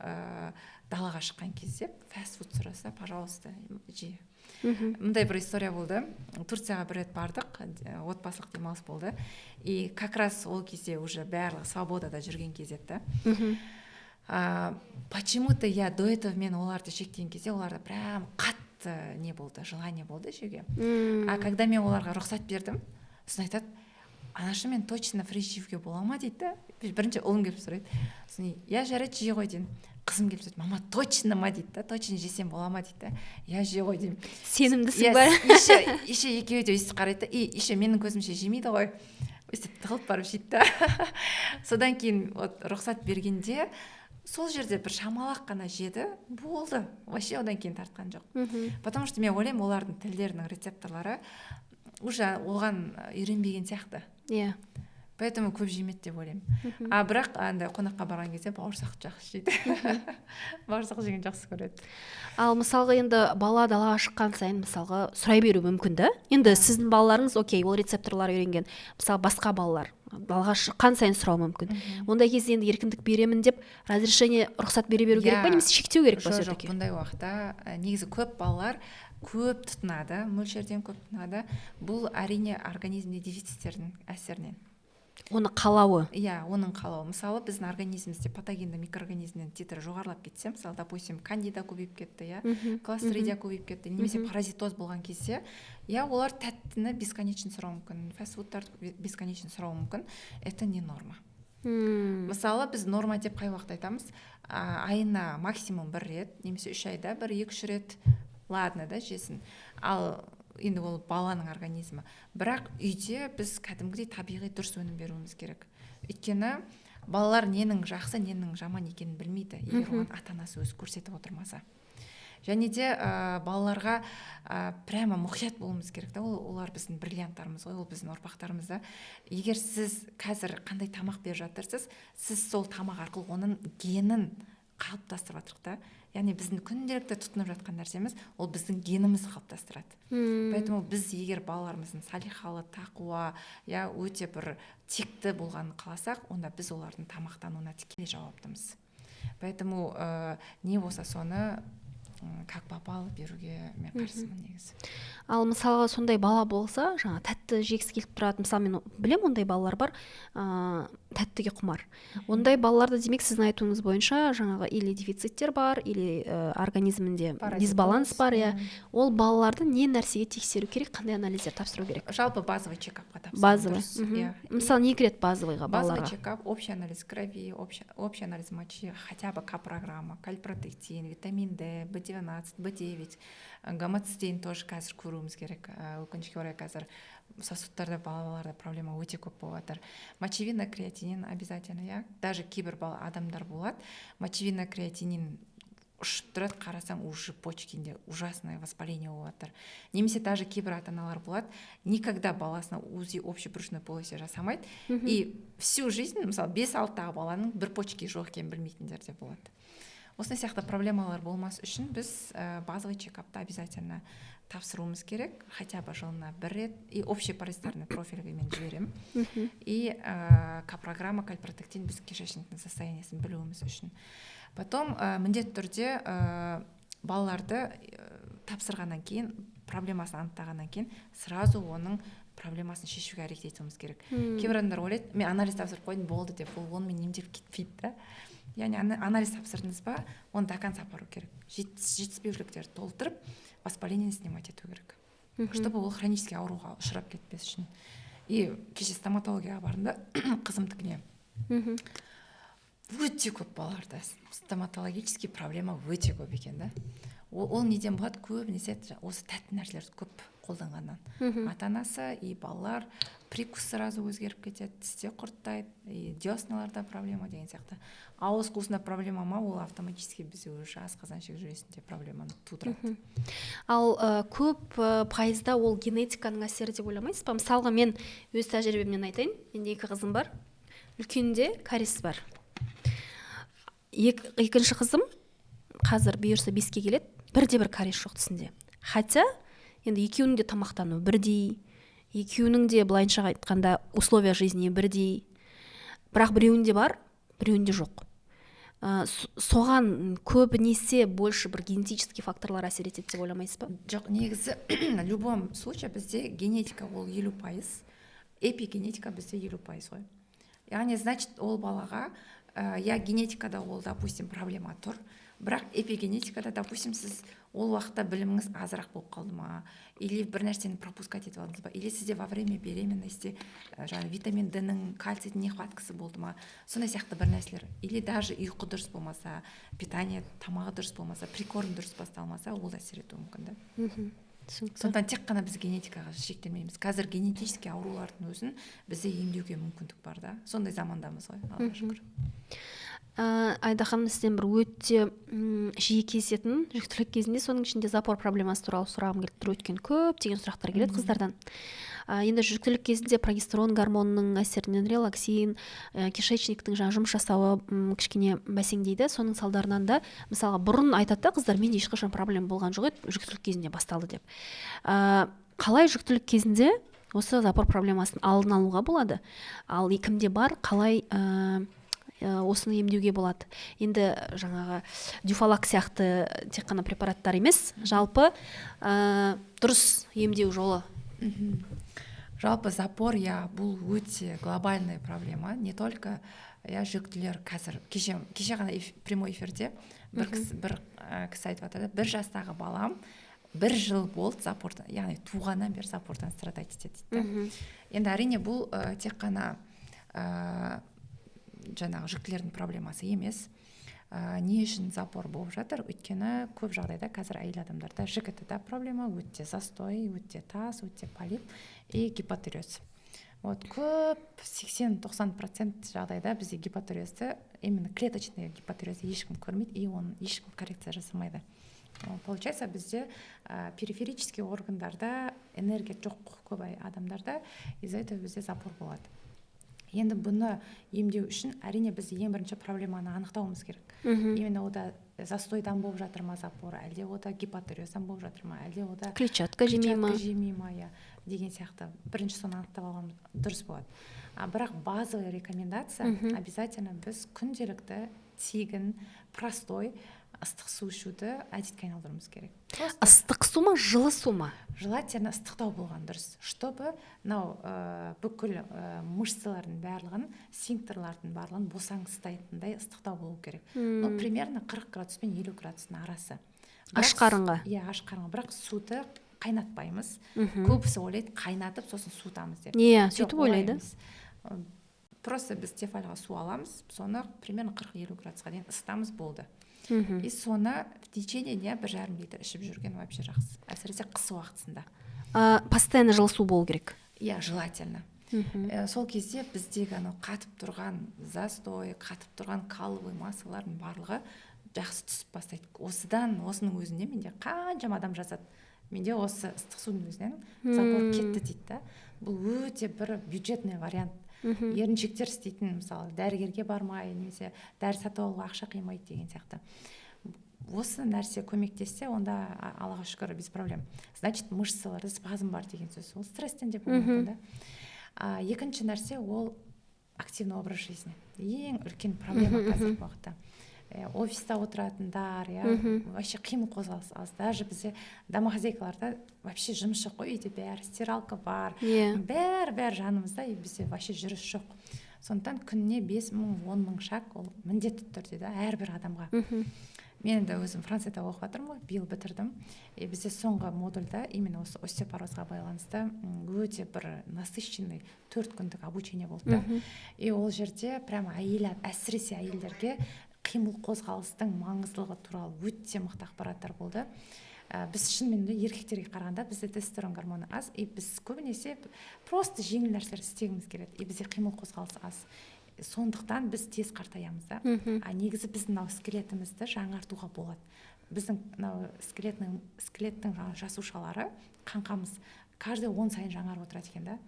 далаға шыққан кезде фастфуд сұраса, пожалуйста, же. Мындай бір история болды: Турцияға бір рет бардық, отбасылық демалыс болды, и как раз ол кезде уже барлығы свободада жүрген кез еді да. Почему-то я до этого, мен оларды шектеген кезде, оларда прям қатты не болды, желание болды жеуге. А когда мен оларға рұқсат бердім, сосын айтады: «Анашы, мен точно фри жеуге бола ма?» — дейді да. Бірінші ұлым келіп сұрайды. Сосын: «Иә, жарайды, жей ғой», — деймін. Қызым келіп сұрайды: «Мама, точно ма?» — дейді да. «Точно жесем бола ма?» — дейді да. «Иә, же ғой», — деймін.
Сенімдісің ба?
Еще екеуі де өйстіп қарайды да, и еще менің көзімше жемейді ғой, өйстіп тығылып барып жейді да. Содан кейін вот рұқсат бергенде, сол жерде бір шамалақ қана жеді, болды, вообще одан кейін тартқан жоқ. Потому что мен ойлаймын, олардың тілдерінің рецепторлары уже оған үйренбеген сияқты. Поэтому көп жемеді деп ойлаймын. А бірақ андай қонаққа барған кезде бауырсақты жақсы жейді, бауырсақ жеген жақсы көреді.
Ал мысалға, енді бала далаға шыққан сайын, мысалға, сұрай беруі мүмкін да. Енді сіздің балаларыңыз окей, ол рецепторлар үйренген. Мысалы, басқа балалар далаға шыққан сайын сұрауы мүмкін. Ондай кезде енді еркіндік беремін деп, разрешение, рұқсат бере беру керек па
Иә.
немесе шектеу керек па
Жоқ,
все
жоқ,
таки?
Бұндай уақытта негізі көп балалар көп тұтынады, мөлшерден көп тұтынады. Бұл, әрине, организмде дефициттердің әсерінен.
Оны қалауы.
Иә, оның қалауы. Мысалы, біздің организмімізде патогенді микроорганизмнің титрі жоғарылап кетсе, мысалы, допустим, кандида көбейіп кетті, иә, клостридия көбейіп кетті немесе паразитоз болған кезде, иә, олар тәттіні бесконечно сұрауы мүмкін, фастфудтарды бесконечно сұрауы мүмкін. Это не норма. Мысалы, біз норма деп қай уақытта айтамыз? Айына максимум бір рет немесе 3 айда бір, екі, үш рет, ладно да, жесін. Ал енді ол баланың организмі. Бірақ үйде біз кәдімгідей табиғи дұрыс өнім беруіміз керек, өйткені балалар ненің жақсы, ненің жаман екенін білмейді, егер оған ата анасы өзі көрсетіп отырмаса. Және де балаларға прямо мұқият болуымыз керек та. Ол олар біздің бриллианттарымыз ғой, ол біздің ұрпақтарымыз да. Егер сіз қазір қандай тамақ беріп жатырсыз, сіз сол тамақ арқылы оның генін қалыптастырып жатырық та. Яғни біздің күнделікті тұтынып жатқан нәрсеміз, ол біздің генімізді қалыптастырады. Поэтому біз егер балаларымыздың салихалы, тақуа, иә, өте бір текті болғанын қаласақ, онда біз олардың тамақтануына тікелей жауаптымыз. Поэтому не болса, соны как попало беруге мен қарсымын негізі.
Ал мысалға, сондай бала болса, жаңа тәтті жегісі келіп тұрады, мысалы, мен білемін, ондай балалар бар, тәттіге құмар. Ондай балаларды, демек, сіздің айтуыңыз бойынша, жаңағы или дефициттер бар, или организмінде
Паразитоз,
дисбаланс бар, иә.
Иә.
Ол балаларды не нәрсеге тексеру керек, қандай анализдер тапсыру керек?
Жалпы базовый чекапқа тапсырған
Базовый.
дұрыс, иә.
Мысалы, не кіреді базовыйға
Базовый
балаларға?
чекап: общий анализ крови, общий анализ мочи, хотя бы К-программа, кальпротектин, витамин Д, B12, B9, гомоцистеин тоже қазір көруіміз керек. Өкінішке орай, қазір Сосудтарда балаларда проблема өте көп болып жатыр. Мочевина, креатинин обязательно, иә. Даже кейбір бала адамдар болады, мочевина, креатинин ұшып тұрады, қарасаң, уже почкінде ужасное воспаление болып жатыр. Немесе даже кейбір ата аналар болады, никогда баласына УЗИ общей брюшной полости жасамайды и всю жизнь, мысалы, 5-6-дағы баланың бір почки жоқ екенін білмейтіндер де болады. Осындай сияқты проблемалар болмас үшін біз базовый чекапты обязательно тапсыруымыз керек, хотя бы жылына бір рет. И общий паразитарный профильге мен жіберемін и копрограмма, кальпротектин, біз кишечниктің состояниесін білуіміз үшін. Потом міндетті түрде балаларды тапсырғаннан кейін, проблемасын анықтағаннан кейін, сразу оның проблемасын шешуге әрекет етуіміз керек. Кейбір адамдар ойлайды, мен анализ тапсырып қойдым, болды деп, ол онымен емделіп кетпейді да. Яғни анализ тапсырдыңыз ба, оны до конца апару керек, жетіспеушіліктерді толтырып, воспаление снимать ету керек, чтобы ол хронический ауруға ұшырап кетпес үшін. И кеше стоматологияға бардым да, қызымдікіне. Өте көп балаларда стоматологический проблема өте көп екен да. Ол неден болады? Көбінесе осы тәтті нәрселерді көп қолданғаннан. Ата анасы и балалар, прикус сразу өзгеріп кетеді, тісте құрттайды, и десналарда проблема деген сияқты. Ауыз қуысында проблема ма, ол автоматически бізде уже асқазан ішек жүйесінде проблеманы тудырады.
Ал көп пайызда ол генетиканың әсері деп ойламайсыз ба? Мысалға, мен өз тәжірибемнен айтайын. Менде екі қызым бар, үлкенінде кариес бар. Екінші қызым қазір бұйырса 5-ке келеді, бірде бір кариес жоқ тісінде. Хотя енді екеуінің де тамақтануы бірдей, екеуінің де, былайынша айтқанда, условия жизни бірдей, бірақ біреуінде бар, біреуінде жоқ. Соған көбінесе больше бір генетический факторлар әсер етеді деп ойламайсыз ба?
Жоқ, негізі в любом случае бізде генетика ол 50%, эпигенетика бізде 50% ғой. Яғни, значит, ол балаға я генетикада ол, допустим, проблема тұр, бірақ эпигенетикада, допустим, сіз ол уақытта біліміңіз азырақ болып қалды ма, или бір нәрсені пропускать етіп алдыңыз ба, или сізде во время беременности жаңағы витамин Д ның, кальцийдің нехваткасы болды ма, сондай сияқты бір нәрселер. Или даже ұйқы дұрыс болмаса, питание, тамағы дұрыс болмаса, прикорм дұрыс басталмаса, ол да әсер етуі мүмкін да.
Түсінікті.
Сондықтан тек қана біз генетикаға шектелмейміз. Қазір генетический аурулардың өзін бізде емдеуге мүмкіндік бар да, сондай замандамыз ғой, Аллаға шүкір.
Айда ханым, сізден бір өте жиі кездесетін жүктілік кезінде, соның ішінде запор проблемасы туралы сұрағым келіп тұр, өйткені көптеген сұрақтар келеді қыздардан. Енді жүктілік кезінде прогестерон гормонының әсерінен релаксин, кишечниктің жаңа жұмыс жасауы кішкене бәсеңдейді. Соның салдарынан да, мысалға, бұрын айтады да қыздар, менде ешқашан проблема болған жоқ еді, жүктілік кезінде басталды деп. Қалай жүктілік кезінде осы запор проблемасын алдын алуға болады? Ал кімде бар, қалай осыны емдеуге болады? Енді жаңағы дюфалак сияқты тек қана препараттар емес, жалпы дұрыс емдеу жолы.
Жалпы запор, иә, бұл өте глобальная проблема, не только, иә, жүктілер. Қазір кеше ғана прямой эфирде бір кісі айтып жатыр да, 1 жастағы балам бір жыл болды запордан, яғни туғаннан бері запордан страдать етеді дейді да. Енді әрине бұл тек қана жаңағы жүктілердің проблемасы емес. Не үшін запор болып жатыр? Өйткені көп жағдайда қазір әйел адамдарда ЖКТ да проблема, өте застой, өте тас, өте полип и гипотиреоз. Вот көп, 80-90% жағдайда бізде гипотиреозды, именно клеточный гипотиреозды ешкім көрмейді и оны ешкім коррекция жасамайды. Получается, бізде периферический органдарда энергия жоқ көп адамдарда, из-за этого бізде запор болады. Енді бұны емдеу үшін, әрине, біз ең бірінші проблеманы анықтауымыз керек. Именно ода застойдан болып жатыр ма запор, әлде ода гипотиреоздан болып жатыр ма, әлде ода
клетчатка жемей ма,
клетчатка жемей ма, иә, деген сияқты. Бірінші соны анықтап алған дұрыс болады. А бірақ базовый рекомендация: обязательно біз күнделікті тегін, простой ыстық су ішуді әдетке айналдыруымыз керек. Просто
Ыстық су ма, жылы су ма?
Желательно ыстықтау болған дұрыс, чтобы мынау бүкіл мышцалардың барлығын, сфинктерлардың барлығын босаңсытайтындай ыстықтау болу керек. Ну, примерно 40 градус пен 50 градустың арасы.
Аш қарынға?
Иә, аш қарынға, бірақ суды қайнатпаймыз. Көбісі ойлайды, қайнатып сосын суытамыз деп.
Иә,
Жоқ,
сөйтіп
олай
ойлайды.
емес. Просто біз тефальға су аламыз, соны примерно 40-50 градусқа дейін ысытамыз, болды. И соны в течение дня 1,5 литр ішіп жүрген вообще жақсы, әсіресе қыс уақытысында.
Постоянно жылы су болу керек.
Иә, желательно. Сол кезде біздегі анау қатып тұрған застой, қатып тұрған каловый массалардың барлығы жақсы түсіп бастайды. Осыдан, осының өзінде менде қаншама адам жазады: «Менде осы ыстық судың өзінен запор кетті», – дейді да. Бұл өте бір бюджетный вариант. Еріншектер істейтін, мысалы, дәрігерге бармай немесе дәрі сатып алуға ақша қимайды деген сияқты. Осы нәрсе көмектессе, онда, Аллаға шүкір, без проблем. Значит, мышцаларда спазм бар деген сөз, ол стресстен де болуы мүмкін да. Екінші нәрсе – ол активный образ жизни. Ең үлкен проблема қазіргі уақытта офиста отыратындар, иә, вообще қимыл қозғалыс аз. Даже бізде домохозяйкаларда вообще жұмыс жоқ қой үйде, бәрі стиралка бар, бәрі бәрі жанымызда, и бізде вообще жүріс жоқ. Сондықтан күніне 5000, 10 000 шаг ол міндетті түрде да әрбір адамға. Мен енді өзім Францияда оқып жатырмын ғой, биыл бітірдім, и бізде соңғы модульда именно осы остеопорозға байланысты өте бір насыщенный 4 күндік обучение болды да. И ол жерде прямо әйел, әсіресе әйелдерге қимыл қозғалыстың маңыздылығы туралы өте мықты ақпараттар болды. Біз шынымен де еркектерге қарағанда бізде тестостерон гормоны аз, и біз көбінесе просто жеңіл нәрселер істегіміз келеді, и бізде қимыл қозғалыс аз, сондықтан біз тез қартаямыз да. А негізі біздің мынау скелетімізді жаңартуға болады. Біздің мынау скелеттің жасушалары, қаңқамыз каждый 10 сайын жаңарып отырады екен да,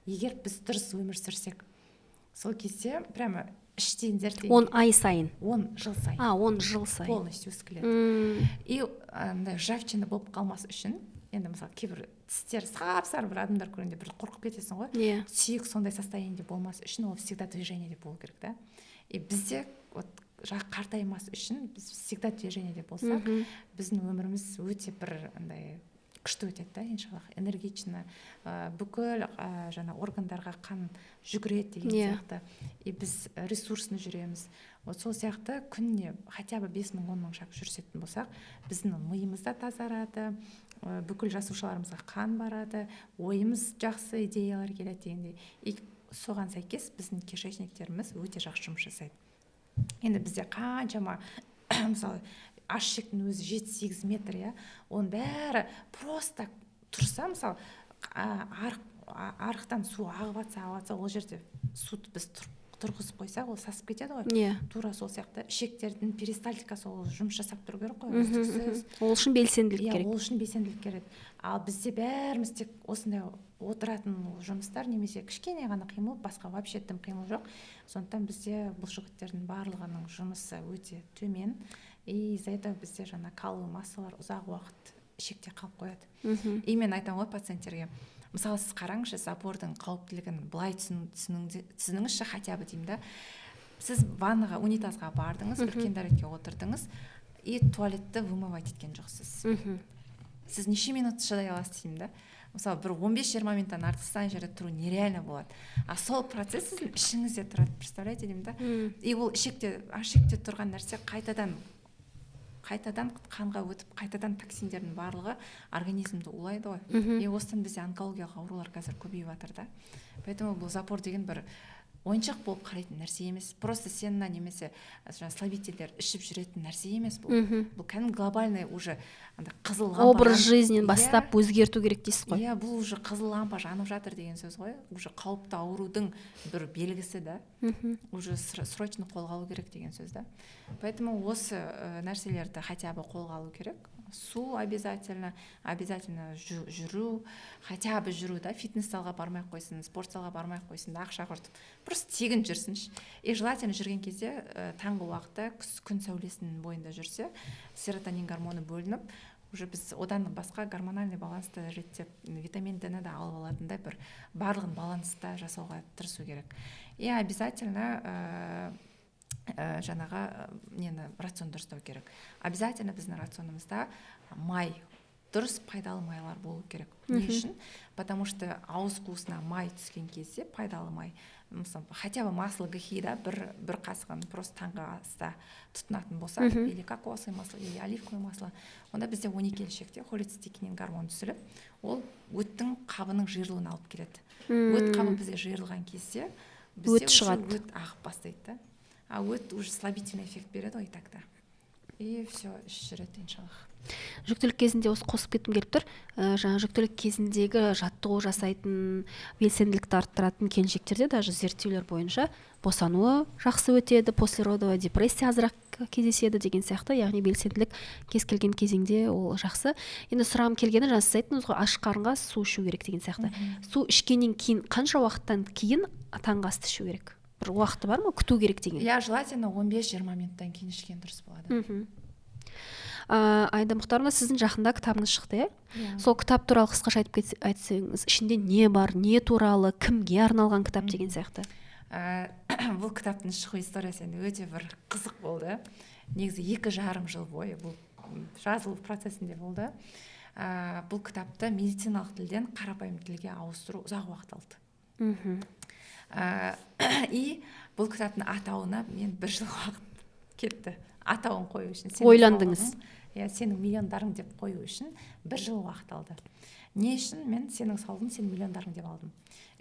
егер біз дұрыс өмір сүрсек. Сол кезде прямо іштен зерттеген.
10 ай сайын?
10 жыл сайын.
А, 10 жыл сайын.
Полностью скелет. И андай ржавчина болып қалмас үшін, енді мысалы, кейбір тістері сап сары бір адамдар көргенде бір қорқып кетесің ғой. Сүйек сондай состояниеде болмас үшін ол всегда движениеде болу керек та. И бізде вот қартаймас үшін біз всегда движениеде болсақ, біздің өміріміз өте бір андай күшті өтеді да, иншаллах, энергично, бүкіл жаңа органдарға қан жүгіреді деген сияқты, и біз ресурсно жүреміз. Вот сол сияқты күніне хотя бы 5000, 10 000 шаг жүрсетін болсақ, біздің миымыз да тазарады, бүкіл жасушаларымызға қан барады, ойымыз жақсы, идеялар келеді дегендей. И соған сәйкес біздің кишечниктеріміз өте жақсы жұмыс жасайды. Енді бізде қаншама, мысалы, аш ішектің өзі 7-8 метр, иә, оның бәрі просто тұрса, мысалы, арықтан су ағып жатса, ағып жатса, ол жерде суды біз тұрғызып қойсақ, ол сасып кетеді ғой. Тура сол сияқты ішектердің перистальтикасы, ол жұмыс жасап тұру керек қой үздіксіз.
Ол үшін белсенділік керек.
Ол үшін белсенділік керек. Ал бізде бәріміз тек осындай отыратын жұмыстар немесе кішкене ғана қимыл, басқа вообще дым қимыл жоқ. Сондықтан бізде бұлшықеттердің барлығының жұмысы өте төмен, и из-за этого бізде жаңа каловый массалар ұзақ уақыт ішекте қалып қояды. И мен айтамын ғой пациенттерге: «Мысалы, сіз қараңызшы, запордың қауіптілігін былай түсініңізші хотя бы», – деймін да. «Сіз ваннаға, унитазға бардыңыз, үлкен дәретке отырдыңыз и туалетті вымывать еткен жоқсыз. Сіз неше минут шыдай аласыз?» – деймін да. Мысалы, бір 15-20 минуттан артық ана жерде тұру нереально болады. «А сол процесс сіздің ішіңізде тұрады, представляете?» – деймін да. И ол ішекте, аш ішекте тұрған нәрсе қайтадан қайтадан қанға өтіп, қайтадан токсиндердің барлығы организмді улайды ғой. И осыдан бізде онкологиялық аурулар қазір көбейіп жатыр да. Поэтому бұл запор деген бір ойыншық болып қарайтын нәрсе емес, просто сенна немесе жаңағы слабительдер ішіп жүретін нәрсе емес бұл. Бұл кәдімгі глобальный уже андай қызыл лампа.
Образ жизнин бастап өзгерту керек дейсіз ғой.
Иә, бұл уже қызыл лампа жанып жатыр деген сөз ғой, уже қауіпті аурудың бір белгісі да. Уже срочно қолға алу керек деген сөз да. Поэтому осы нәрселерді хотя бы қолға алу керек. Су обязательно, обязательно жүру, хотя бы жүру да. Фитнес залға бармай ақ қойсын, спорт залға бармай ақ қойсын да, ақша құртып, просто тегін жүрсінші. И желательно жүрген кезде таңғы уақытта күн сәулесінің бойында жүрсе, серотонин гормоны бөлініп, уже біз одан басқа гормональный балансты реттеп, витамин Д ні да алып алатындай бір барлығын баланста жасауға тырысу керек. И обязательно жаңағы нені, рацион дұрыстау керек. Обязательно біздің рационымызда май, дұрыс пайдалы майлар болу керек. Не үшін? Потому что ауыз қуысына май түскен кезде, пайдалы май, мысалы, хотя бы масло гхи да, бір қасығын просто таңғы аста тұтынатын болсақ, или кокосовое масло, или оливковое масло, онда бізде 12 ішекте холецистокинин гормоны түзіліп, ол өттің қабының жиырылуына алып келеді. Өт қабы бізде жиырылған кезде бізде
Өт
уже
шығады.
өт ағып бастайды да. А өт уже слабительный эффект береді ғой и так та. И все, іш жүреді, иншаллах.
Жүктілік кезінде осы қосып кеткім келіп тұр. Жаңа жүктілік кезіндегі жаттығу жасайтын, белсенділікті арттыратын келіншектерде даже зерттеулер бойынша босануы жақсы өтеді, послеродовая депрессия азырақ кездеседі деген сияқты. Яғни белсенділік кез келген кезеңде ол жақсы. Енді сұрағым келгені, жаңа сіз айттыңыз ғой, аш қарынға су ішу керек деген сияқты. Су ішкеннен кейін қанша уақыттан кейін таңғы асты ішу керек? Бір уақыты бар ма, күту керек деген?
Иә, желательно 15-20 минуттан кейін ішкен дұрыс болады.
Аида Мұхтаровна, сіздің жақында кітабыңыз шықты, иә?
Иә.
Сол кітап туралы қысқаша айтып айтсаңыз, ішінде не бар, не туралы, кімге арналған кітап деген сияқты.
Бұл кітаптың шығу историясы енді өте бір қызық болды. Негізі 2,5 жыл бойы бұл жазылу процесінде болды. Бұл кітапты медициналық тілден қарапайым тілге ауыстыру ұзақ уақыт алды. И бұл кітаптың атауына мен бір жыл уақыт кетті, атауын қою үшін. Сенің
Ойландыңыз.
саулығың, иә, сенің миллиондарың деп қою үшін бір жыл уақыт алды. Не үшін мен «Сенің саулығың, сенің миллиондарың» деп алдым?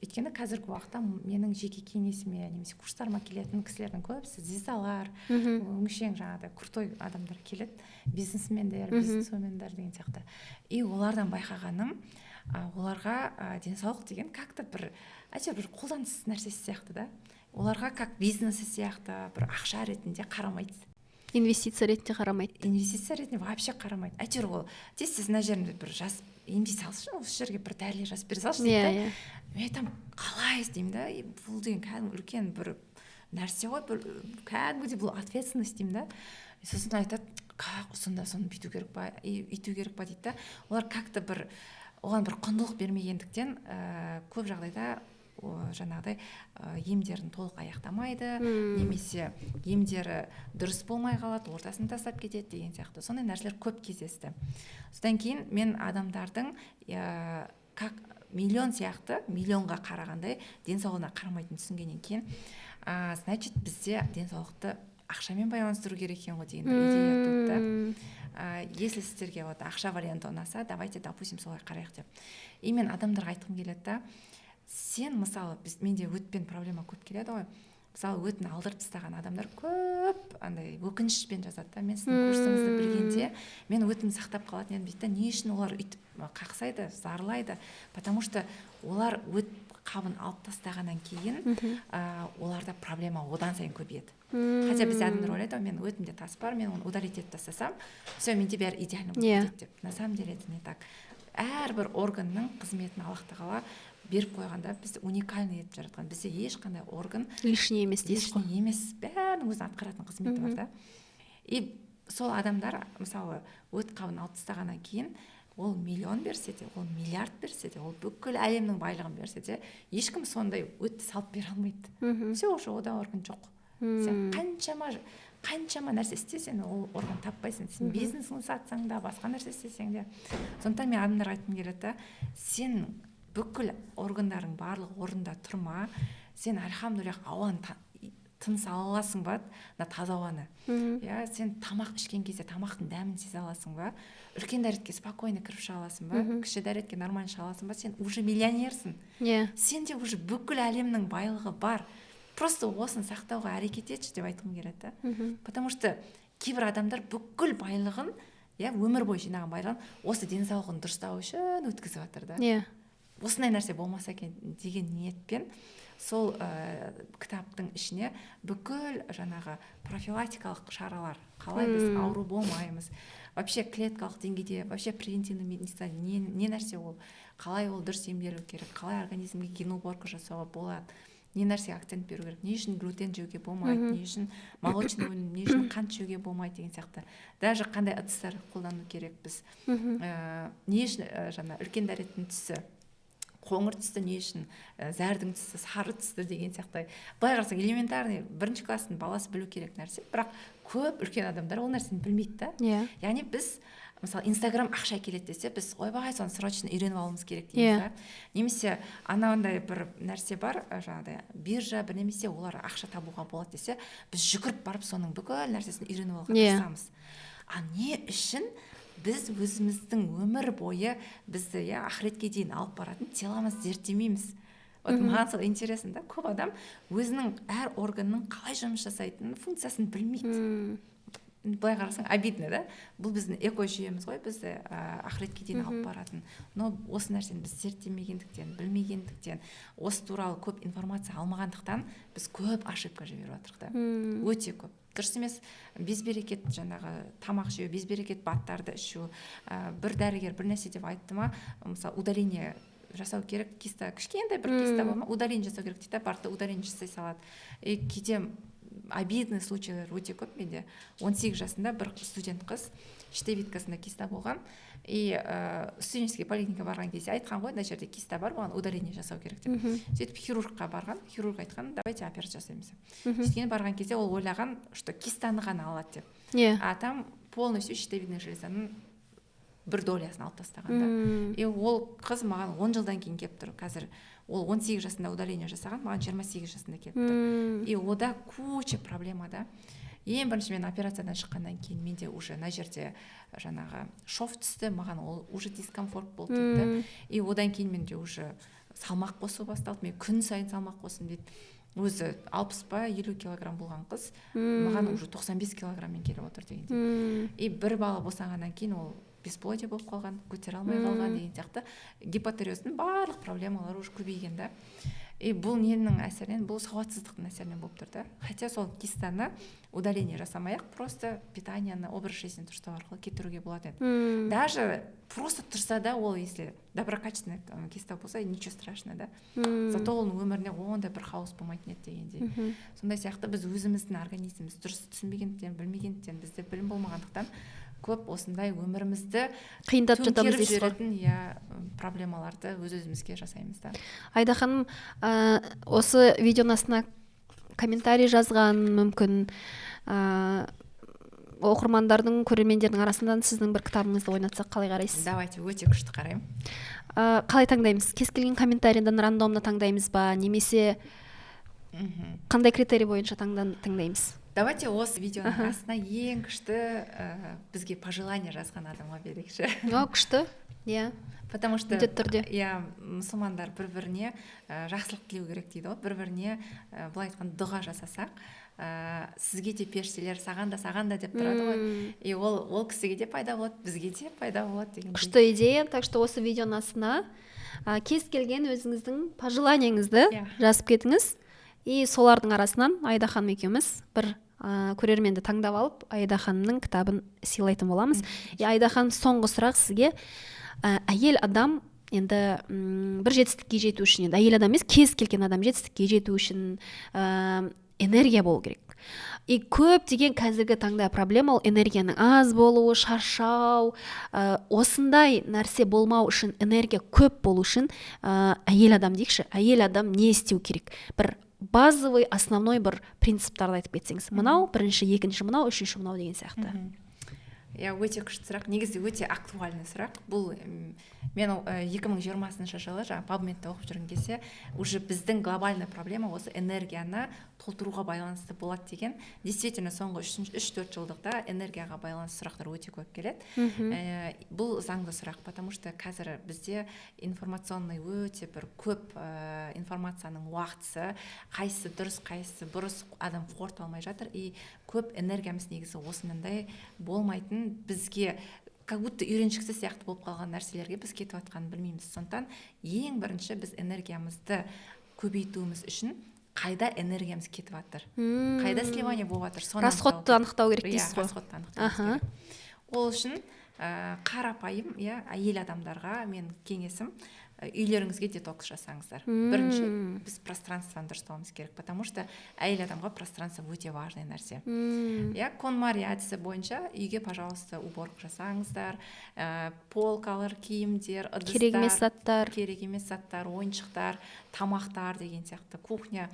Өйткені қазіргі уақытта менің жеке кеңесіме немесе курстарыма келетін кісілердің көбісі звездалар, өңшең жаңағыдай крутой адамдар келеді, бизнесмендер, бизнесвумендер деген сияқты. И олардан байқағаным, оларға денсаулық деген как то бір әйтеуір бір қолдан тыс нәрсесі сияқты да. Оларға как бизнесі сияқты, бір ақша ретінде қарамайды.
Инвестиция ретінде қарамайды.
Инвестиция ретінде вообще қарамайды. Әйтеуір ол тез тез мына жерімді бір жазып емдей салшы, осы жерге бір дәрілер жазып бере салшы дейді да. Мен айтамын: «Қалай?» – деймін да. «И бұл деген кәдімгі үлкен бір нәрсе ғой, бір кәдімгідей бұл ответственность», – деймін да. И сосын айтады: «Как сонда, соны бүйту керек па и үйту керек па?» – дейді да. Олар как то бір оған бір құндылық бермегендіктен, көп жағдайда жаңағыдай емдерін толық аяқтамайды немесе емдері дұрыс болмай қалады, ортасын тастап кетеді деген сияқты. Сондай нәрселер көп кездесті. Содан кейін мен адамдардың как миллион сияқты, миллионға қарағандай денсаулығына қарамайтынын түсінгеннен кейін, значит, бізде денсаулықты ақшамен байланыстыру керек екен ғой деген бір идея туды да. Если сіздерге вот ақша варианты ұнаса, давайте, допустим, солай қарайық деп. И мен адамдарға айтқым келеді да: сен, мысалы, біз, менде өтпен проблема көп келеді ғой. Мысалы, өтін алдырып тастаған адамдар көп андай өкінішпен жазады да: «Мен сіздің курсыңызды білгенде, мен өтімді сақтап қалатын едім», – дейді да. Не үшін олар өйтіп қақсайды, зарлайды? Потому что олар өт қабын алып тастағаннан кейін оларда проблема одан сайын көбейеді. Хотя бізде адамдар ойлайды ғой: «Мен өтімде тас бар, мен оны удалить етіп тастасам, все, менде бәрі идеально болып кетеді», – деп. На самом деле это не так. Әрбір органның қызметін Аллах тағала беріп қойғанда, бізді уникальный етіп жаратқан. Бізде ешқандай орган
лишний емес дейсіз ғой.
Лишний емес, бәрінің өзінің атқаратын қызметі бар да. И сол адамдар, мысалы, өт қабын алып тастағаннан кейін, ол миллион берсе де, ол миллиард берсе де, ол бүкіл әлемнің байлығын берсе де, ешкім сондай өтті салып бере алмайды. Все, уже ода орган жоқ. Сен қаншама қаншама нәрсе істе, сен ол орган таппайсың. Сен бизнесіңді сатсаң да, басқа нәрсе істесең де. Сондықтан мен адамдарға айтқым келеді да: сен бүкіл органдарың барлығы орнында тұр ма? Сен, альхамдулиллах, ауаны тыныс ала аласың ба, мына таза ауаны? Иә, сен тамақ ішкен кезде тамақтың дәмін сезе аласың ба? Үлкен дәретке спокойно кіріп шыға аласың ба? Кіші дәретке нормально шыға аласың ба? Сен уже миллионерсің. Сенде уже бүкіл әлемнің байлығы бар. Просто осыны сақтауға әрекет етші деп айтқым келеді да. Потому что кейбір адамдар бүкіл байлығын, иә, өмір бойы жинаған байлығын осы денсаулығын дұрыстау үшін өткізіп жатыр да. Осындай нәрсе болмаса екен деген ниетпен сол кітаптың ішіне бүкіл жаңағы профилактикалық шаралар, қалай біз ауру болмаймыз вообще клеткалық деңгейде, вообще превентивный медицина не нәрсе ол, қалай ол дұрыс емделу керек, қалай организмге генуборка жасауға болады, не нәрсеге акцент беру керек, не үшін глютен жеуге болмайды, не үшін молочный өнім, не үшін қант жеуге болмайды деген сияқты. Даже қандай ыдыстар қолдану керекпіз, не үшін жаңа үлкен дәреттің түсі қоңыр түсті, не үшін зәрдің түсі сары түсті деген сияқты. Былай қарасаң, элементарный, бірінші класстың баласы білу керек нәрсе, бірақ көп үлкен адамдар ол нәрсені білмейді да. Яғни біз, мысалы, Инстаграм ақша әкеледі десе, біз: «Ойбай, соны срочно үйреніп алуымыз керек», – дейміз да. Немесе анандай бір нәрсе бар, жаңағыдай биржа бір немесе олар ақша табуға болады десе, біз жүгіріп барып соның бүкіл нәрсесін үйреніп алуға тырысамыз. А не үшін біз өзіміздің өмір бойы бізді, иә, ақыретке дейін алып баратын тело мызды зерттемейміз? Вот маған сол интересно да. Көп адам өзінің әр органының қалай жұмыс жасайтынын, функциясын білмейді. Былай қарасаң, обидно да, бұл біздің экожүйеміз ғой, бізді ақыретке дейін алып баратын. Но осы нәрсені біз зерттемегендіктен, білмегендіктен, осы туралы көп информация алмағандықтан, біз көп ошибка жіберіп жатырмық та, өте көп. Дұрыс емес безберекет жаңағы тамақ жеу, безберекет БАДтарды ішу. Бір дәрігер бір нәрсе деп айтты ма, мысалы, удаление жасау керек, киста, кішкентай бір киста болма, удаление жасау керек дейді да, барды да удаление жасай салады. И кейде обидный случайлар өте көп менде. 18 жасында бір студент қыз, щитовидкасында киста болған. И студенческий поликлиникаға барған кезде айтқан ғой, мына жерде киста бар, бұған удаление жасау керек деп. Сөйтіп хирургқа барған, хирург айтқан: «Давайте операция жасаймыз», деп. Сөйткенде, барған кезде ол ойлаған, что кистаны ғана алады деп. А там полностью щитовидная железаның бір долясын алып тастаған да. И ол қыз маған 10 жылдан кейін келіп тұр. Қазір ол 18 жасында удаление жасаған, маған 28 жасында келіп тұр. И ода куча проблема да. Ең бірінші мен операциядан шыққаннан кейін менде уже мына жерде жаңағы шов түсті, маған ол уже дискомфорт болды дейді да. И одан кейін менде уже салмақ қосу басталды, мен күн сайын салмақ қостым дейді. Өзі 60 па 50 килограмм болған қыз маған уже 95 килограмммен келіп отыр дегендей. И бір бала босанғаннан кейін ол бесплодие болып қалған, көтере алмай қалған деген сияқты, гипотиреоздың барлық проблемалары уже көбейген да. И бұл ненің әсерінен? Бұл сауатсыздықтың әсерінен болып тұр да. Хотя сол кистаны удаление жасамай ақ, просто питанияны, образ жизни дұрыстау арқылы кетіруге болады еді. Даже просто тұрса да ол, если доброкачественный киста болса, ничего страшного да, зато оның өмірінде ондай бір хаос болмайтын еді дегендей. Сондай сияқты біз өзіміздің организмімізді дұрыс түсінбегендіктен, білмегендіктен, бізде білім болмағандықтан, көп осындай өмірімізді
қиындатып жатамыз
төңкеріп
дейсіз ғой.
жіберетін, иә, проблемаларды өз өзімізге жасаймыз да.
Айда ханым, осы видеоның астына комментарий жазған мүмкін оқырмандардың, көрермендердің арасынан сіздің бір кітабыңызды ойнатсақ, қалай қарайсыз?
Давайте, өте күшті қараймын.
Қалай таңдаймыз? Кез келген комментарийден рандомно таңдаймыз ба немесе қандай критерий бойынша таңдаймыз?
Давайте осы видеоның астына ең күшті бізге пожелание жазған адамға берейікші.
О, күшті, иә.
Потому что
Міндетті түрде.
Иә, мұсылмандар бір біріне жақсылық тілеу керек дейді ғой. Бір біріне былай айтқанда, дұға жасасақ, сізге де періштелер саған да, саған да деп тұрады ғой. И ол кісіге де пайда болады, бізге де пайда болады дегендей.
Күшті идея. Так что осы видеоның астына кез келген өзіңіздің пожеланиеңізді жазып кетіңіз. И солардың арасынан Айда ханым екеуміз бір көрерменді таңдап алып, Айда ханымның кітабын сыйлайтын боламыз. И, Айда ханым, соңғы сұрақ сізге. Әйел адам енді бір жетістікке жету үшін, енді әйел адам емес, кез келген адам жетістікке жету үшін энергия болу керек. И көптеген қазіргі таңда проблема ол энергияның аз болуы, шаршау. Осындай нәрсе болмау үшін, энергия көп болу үшін, әйел адам дейікші, әйел адам не істеу керек? Бір базовый, основной бір принциптарды айтып кетсеңіз: мынау бірінші, екінші мынау, үшінші мынау деген сияқты.
Иә, өте күшті сұрақ, негізі өте актуальный сұрақ бұл. Мен 2020 жылы жаңағы PubMedте оқып жүрген кезде уже біздің глобальный проблема осы энергияны толтыруға байланысты болады деген. Действительно, соңғы 3-4 жылдықта энергияға байланысты сұрақтар өте көп келеді. Бұл заңды сұрақ, потому что қазір бізде информационный өте бір көп информацияның уақытысы, қайсысы дұрыс, қайсысы бұрыс, адам қорыта алмай жатыр. И көп энергиямыз негізі осындай болмайтын, бізге как будто үйреншікті сияқты болып қалған нәрселерге біз кетіп жатқанын білмейміз. Сондықтан ең бірінші біз энергиямызды көбейтуіміз үшін қайда энергиямыз кетіп жатыр, қайда сливание болып жатыр, соны
Расходты анықтау керек
керек,
дейсіз ғой.
Расходты анықтауымыз керек. Ол үшін қарапайым, иә, әйел адамдарға мен кеңесім: үйлеріңізге детокс жасаңыздар. Бірінші біз пространствоны дұрыстауымыз керек, потому что әйел адамға пространство өте важный нәрсе. Иә, КонМари әдісі бойынша үйге, пожалуйста, уборка жасаңыздар. Полкалар, киімдер, ыдыстар,
Керек емес заттар.
Керек емес заттар, ойыншықтар, тамақтар деген сияқты, кухня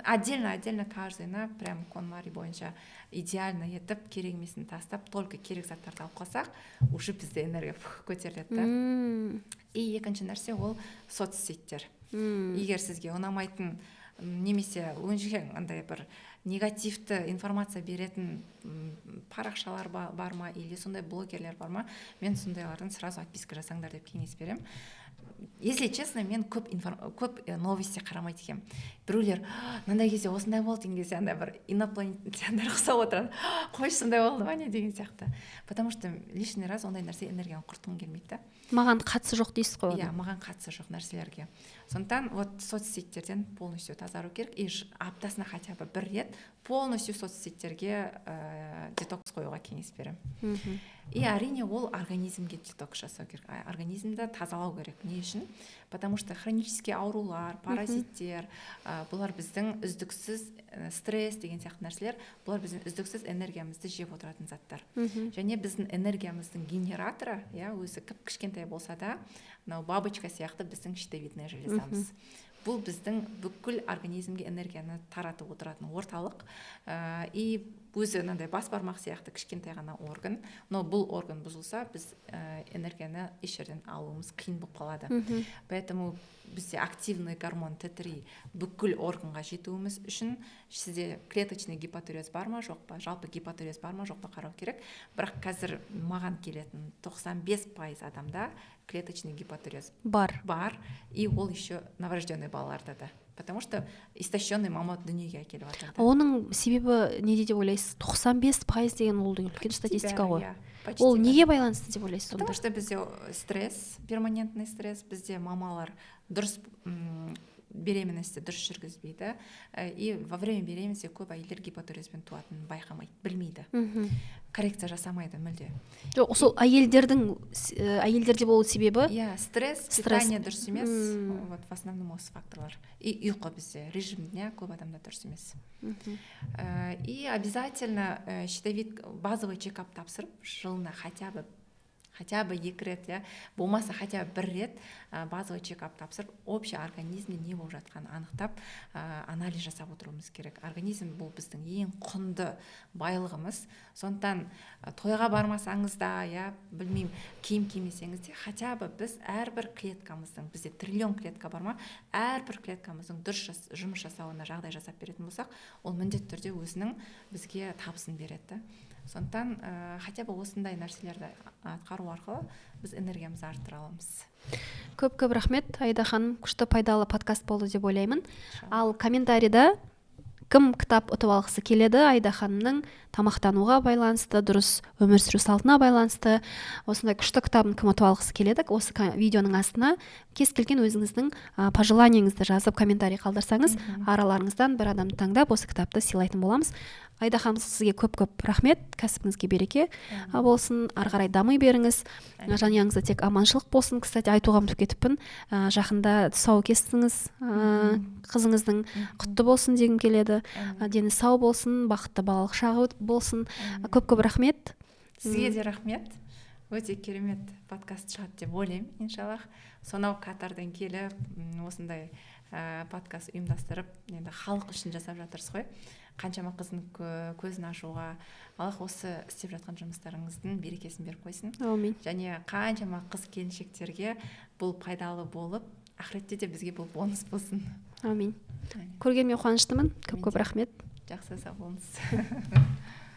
отдельно, отдельно, каждыйына прям КонМари бойынша идеально етіп, керек емесін тастап, только керек заттарды алып қалсақ, уже бізде энергия фух, көтеріледі да. И екінші нәрсе ол соцсеттер. Егер сізге ұнамайтын немесе өңшең андай бір негативті информация беретін парақшалар бар ма или сондай блогерлер бар ма, мен сондайлардан сразу отписка жасаңдар деп кеңес беремін. Если честно, мен көп новости қарамайды екенмін. Біреулер мынандай кезде осындай болды деген кезде, андай бір инопланетяндар ұқсап отырады, қойшы, сондай болды ма, не деген сияқты. Потому что лишний раз ондай нәрсе энергияны құртқым келмейді да.
Маған қатысы жоқ дейсіз ғой.
Иә, маған қатысы жоқ нәрселерге. Сондықтан вот соцсеттерден полностью тазару керек. И аптасына хотя бы бір рет полностью соцсеттерге детокс қоюға кеңес беремін. И әрине, ол организмге детокс жасау керек, организмді тазалау керек. Не үшін? Потому что хронический аурулар, паразиттер, бұлар біздің үздіксіз стресс деген сияқты нәрселер, бұлар біздің үздіксіз энергиямызды жеп отыратын заттар. Және біздің энергиямыздың генераторы, иә, өзі кіп кішкентай болса да, мынау бабочка сияқты біздің щитовидная железамыз. Бұл біздің бүкіл организмге энергияны таратып отыратын орталық. И өзі мынандай бас бармақ сияқты кішкентай ғана орган, но бұл орган бұзылса, біз энергияны еш жерден алуымыз қиын болып қалады. Поэтому бізде активный гормон Т3 бүкіл органға жетуіміз үшін сізде клеточный гипотиреоз бар ма, жоқ па, жалпы гипотиреоз бар ма, жоқ па, қарау керек. Бірақ қазір маған келетін 95% адамда клеточный гипотиреоз
бар.
Бар. И ол еще новорожденный балаларда да, потому что истощенный мама дүниеге әкеліп жатыр.
Оның себебі неде деп ойлайсыз? 95% деген ол деген үлкен статистика ғой. Yeah, ол неге байланысты деп ойлайсыз
сонда? Потому что бізде стресс, перманентный стресс. Бізде мамалар дұрыс беременностьті дұрыс жүргізбейді. И во время беременности көп әйелдер гипотиреозбен туатынын байқамайды, білмейді, коррекция жасамайды мүлде.
Жоқ, сол әйелдердің, әйелдерде болу себебі?
Иә, стресс, питание дұрыс емес. Вот в основном осы факторлар. И ұйқы, бізде режим дня көп адамда дұрыс емес. И обязательно щитовид базовый чекап тапсырып, жылына хотя бы екі рет, иә, болмаса хотя бы бір рет базовый чекап тапсырып, общий организмде не болып жатқанын анықтап, анализ жасап отыруымыз керек. Организм бұл біздің ең құнды байлығымыз. Сондықтан тойға бармасаңыз да, иә, білмеймін, киім кимесеңіз де, хотя бы біз әрбір клеткамыздың, бізде триллион клетка бар ма, әрбір клеткамыздың дұрыс жұмыс жасауына жағдай жасап беретін болсақ, ол міндетті түрде өзінің бізге табысын береді да. Сондықтан хотя бы осындай нәрселерді атқару арқылы біз энергиямызды арттыра аламыз.
Көп көп рахмет, Аида ханым, күшті, пайдалы подкаст болды деп ойлаймын. Ал комментарийда кім кітап ұтып алғысы келеді, Аида ханымның тамақтануға байланысты, дұрыс өмір сүру салтына байланысты осындай күшті кітабын кім ұтып алғысы келеді, осы видеоның астына кез келген өзіңіздің пожеланиеңізді жазып, комментарий қалдырсаңыз, араларыңыздан бір адамды таңдап, осы кітапты сыйлайтын боламыз. Аида ханым, сізге көп көп рахмет, кәсібіңізге береке болсын, ары қарай дами беріңіз, жанұяңызда тек аманшылық болсын. Кстати, айтуға ұмытып кетіппін, жақында тұсау кестіңіз қызыңыздың, құтты болсын дегім келеді, дені сау болсын, бақытты балалық шағы болсын. Көп көп рахмет.
Сізге де рахмет, өте керемет подкаст шығады деп ойлаймын, иншаллах. Сонау Катардан келіп, осындай подкаст ұйымдастырып, енді халық үшін жасап жатырсыз ғой, қаншама қыздың көзін ашуға. Аллах осы істеп жатқан жұмыстарыңыздың берекесін беріп қойсын.
Әумин.
Және қаншама қыз келіншектерге бұл пайдалы болып, ақыретте де бізге бұл бонус болсын.
Әумин. Көргеніме қуаныштымын, көп көп рахмет.
Жақсы, сау болыңыз.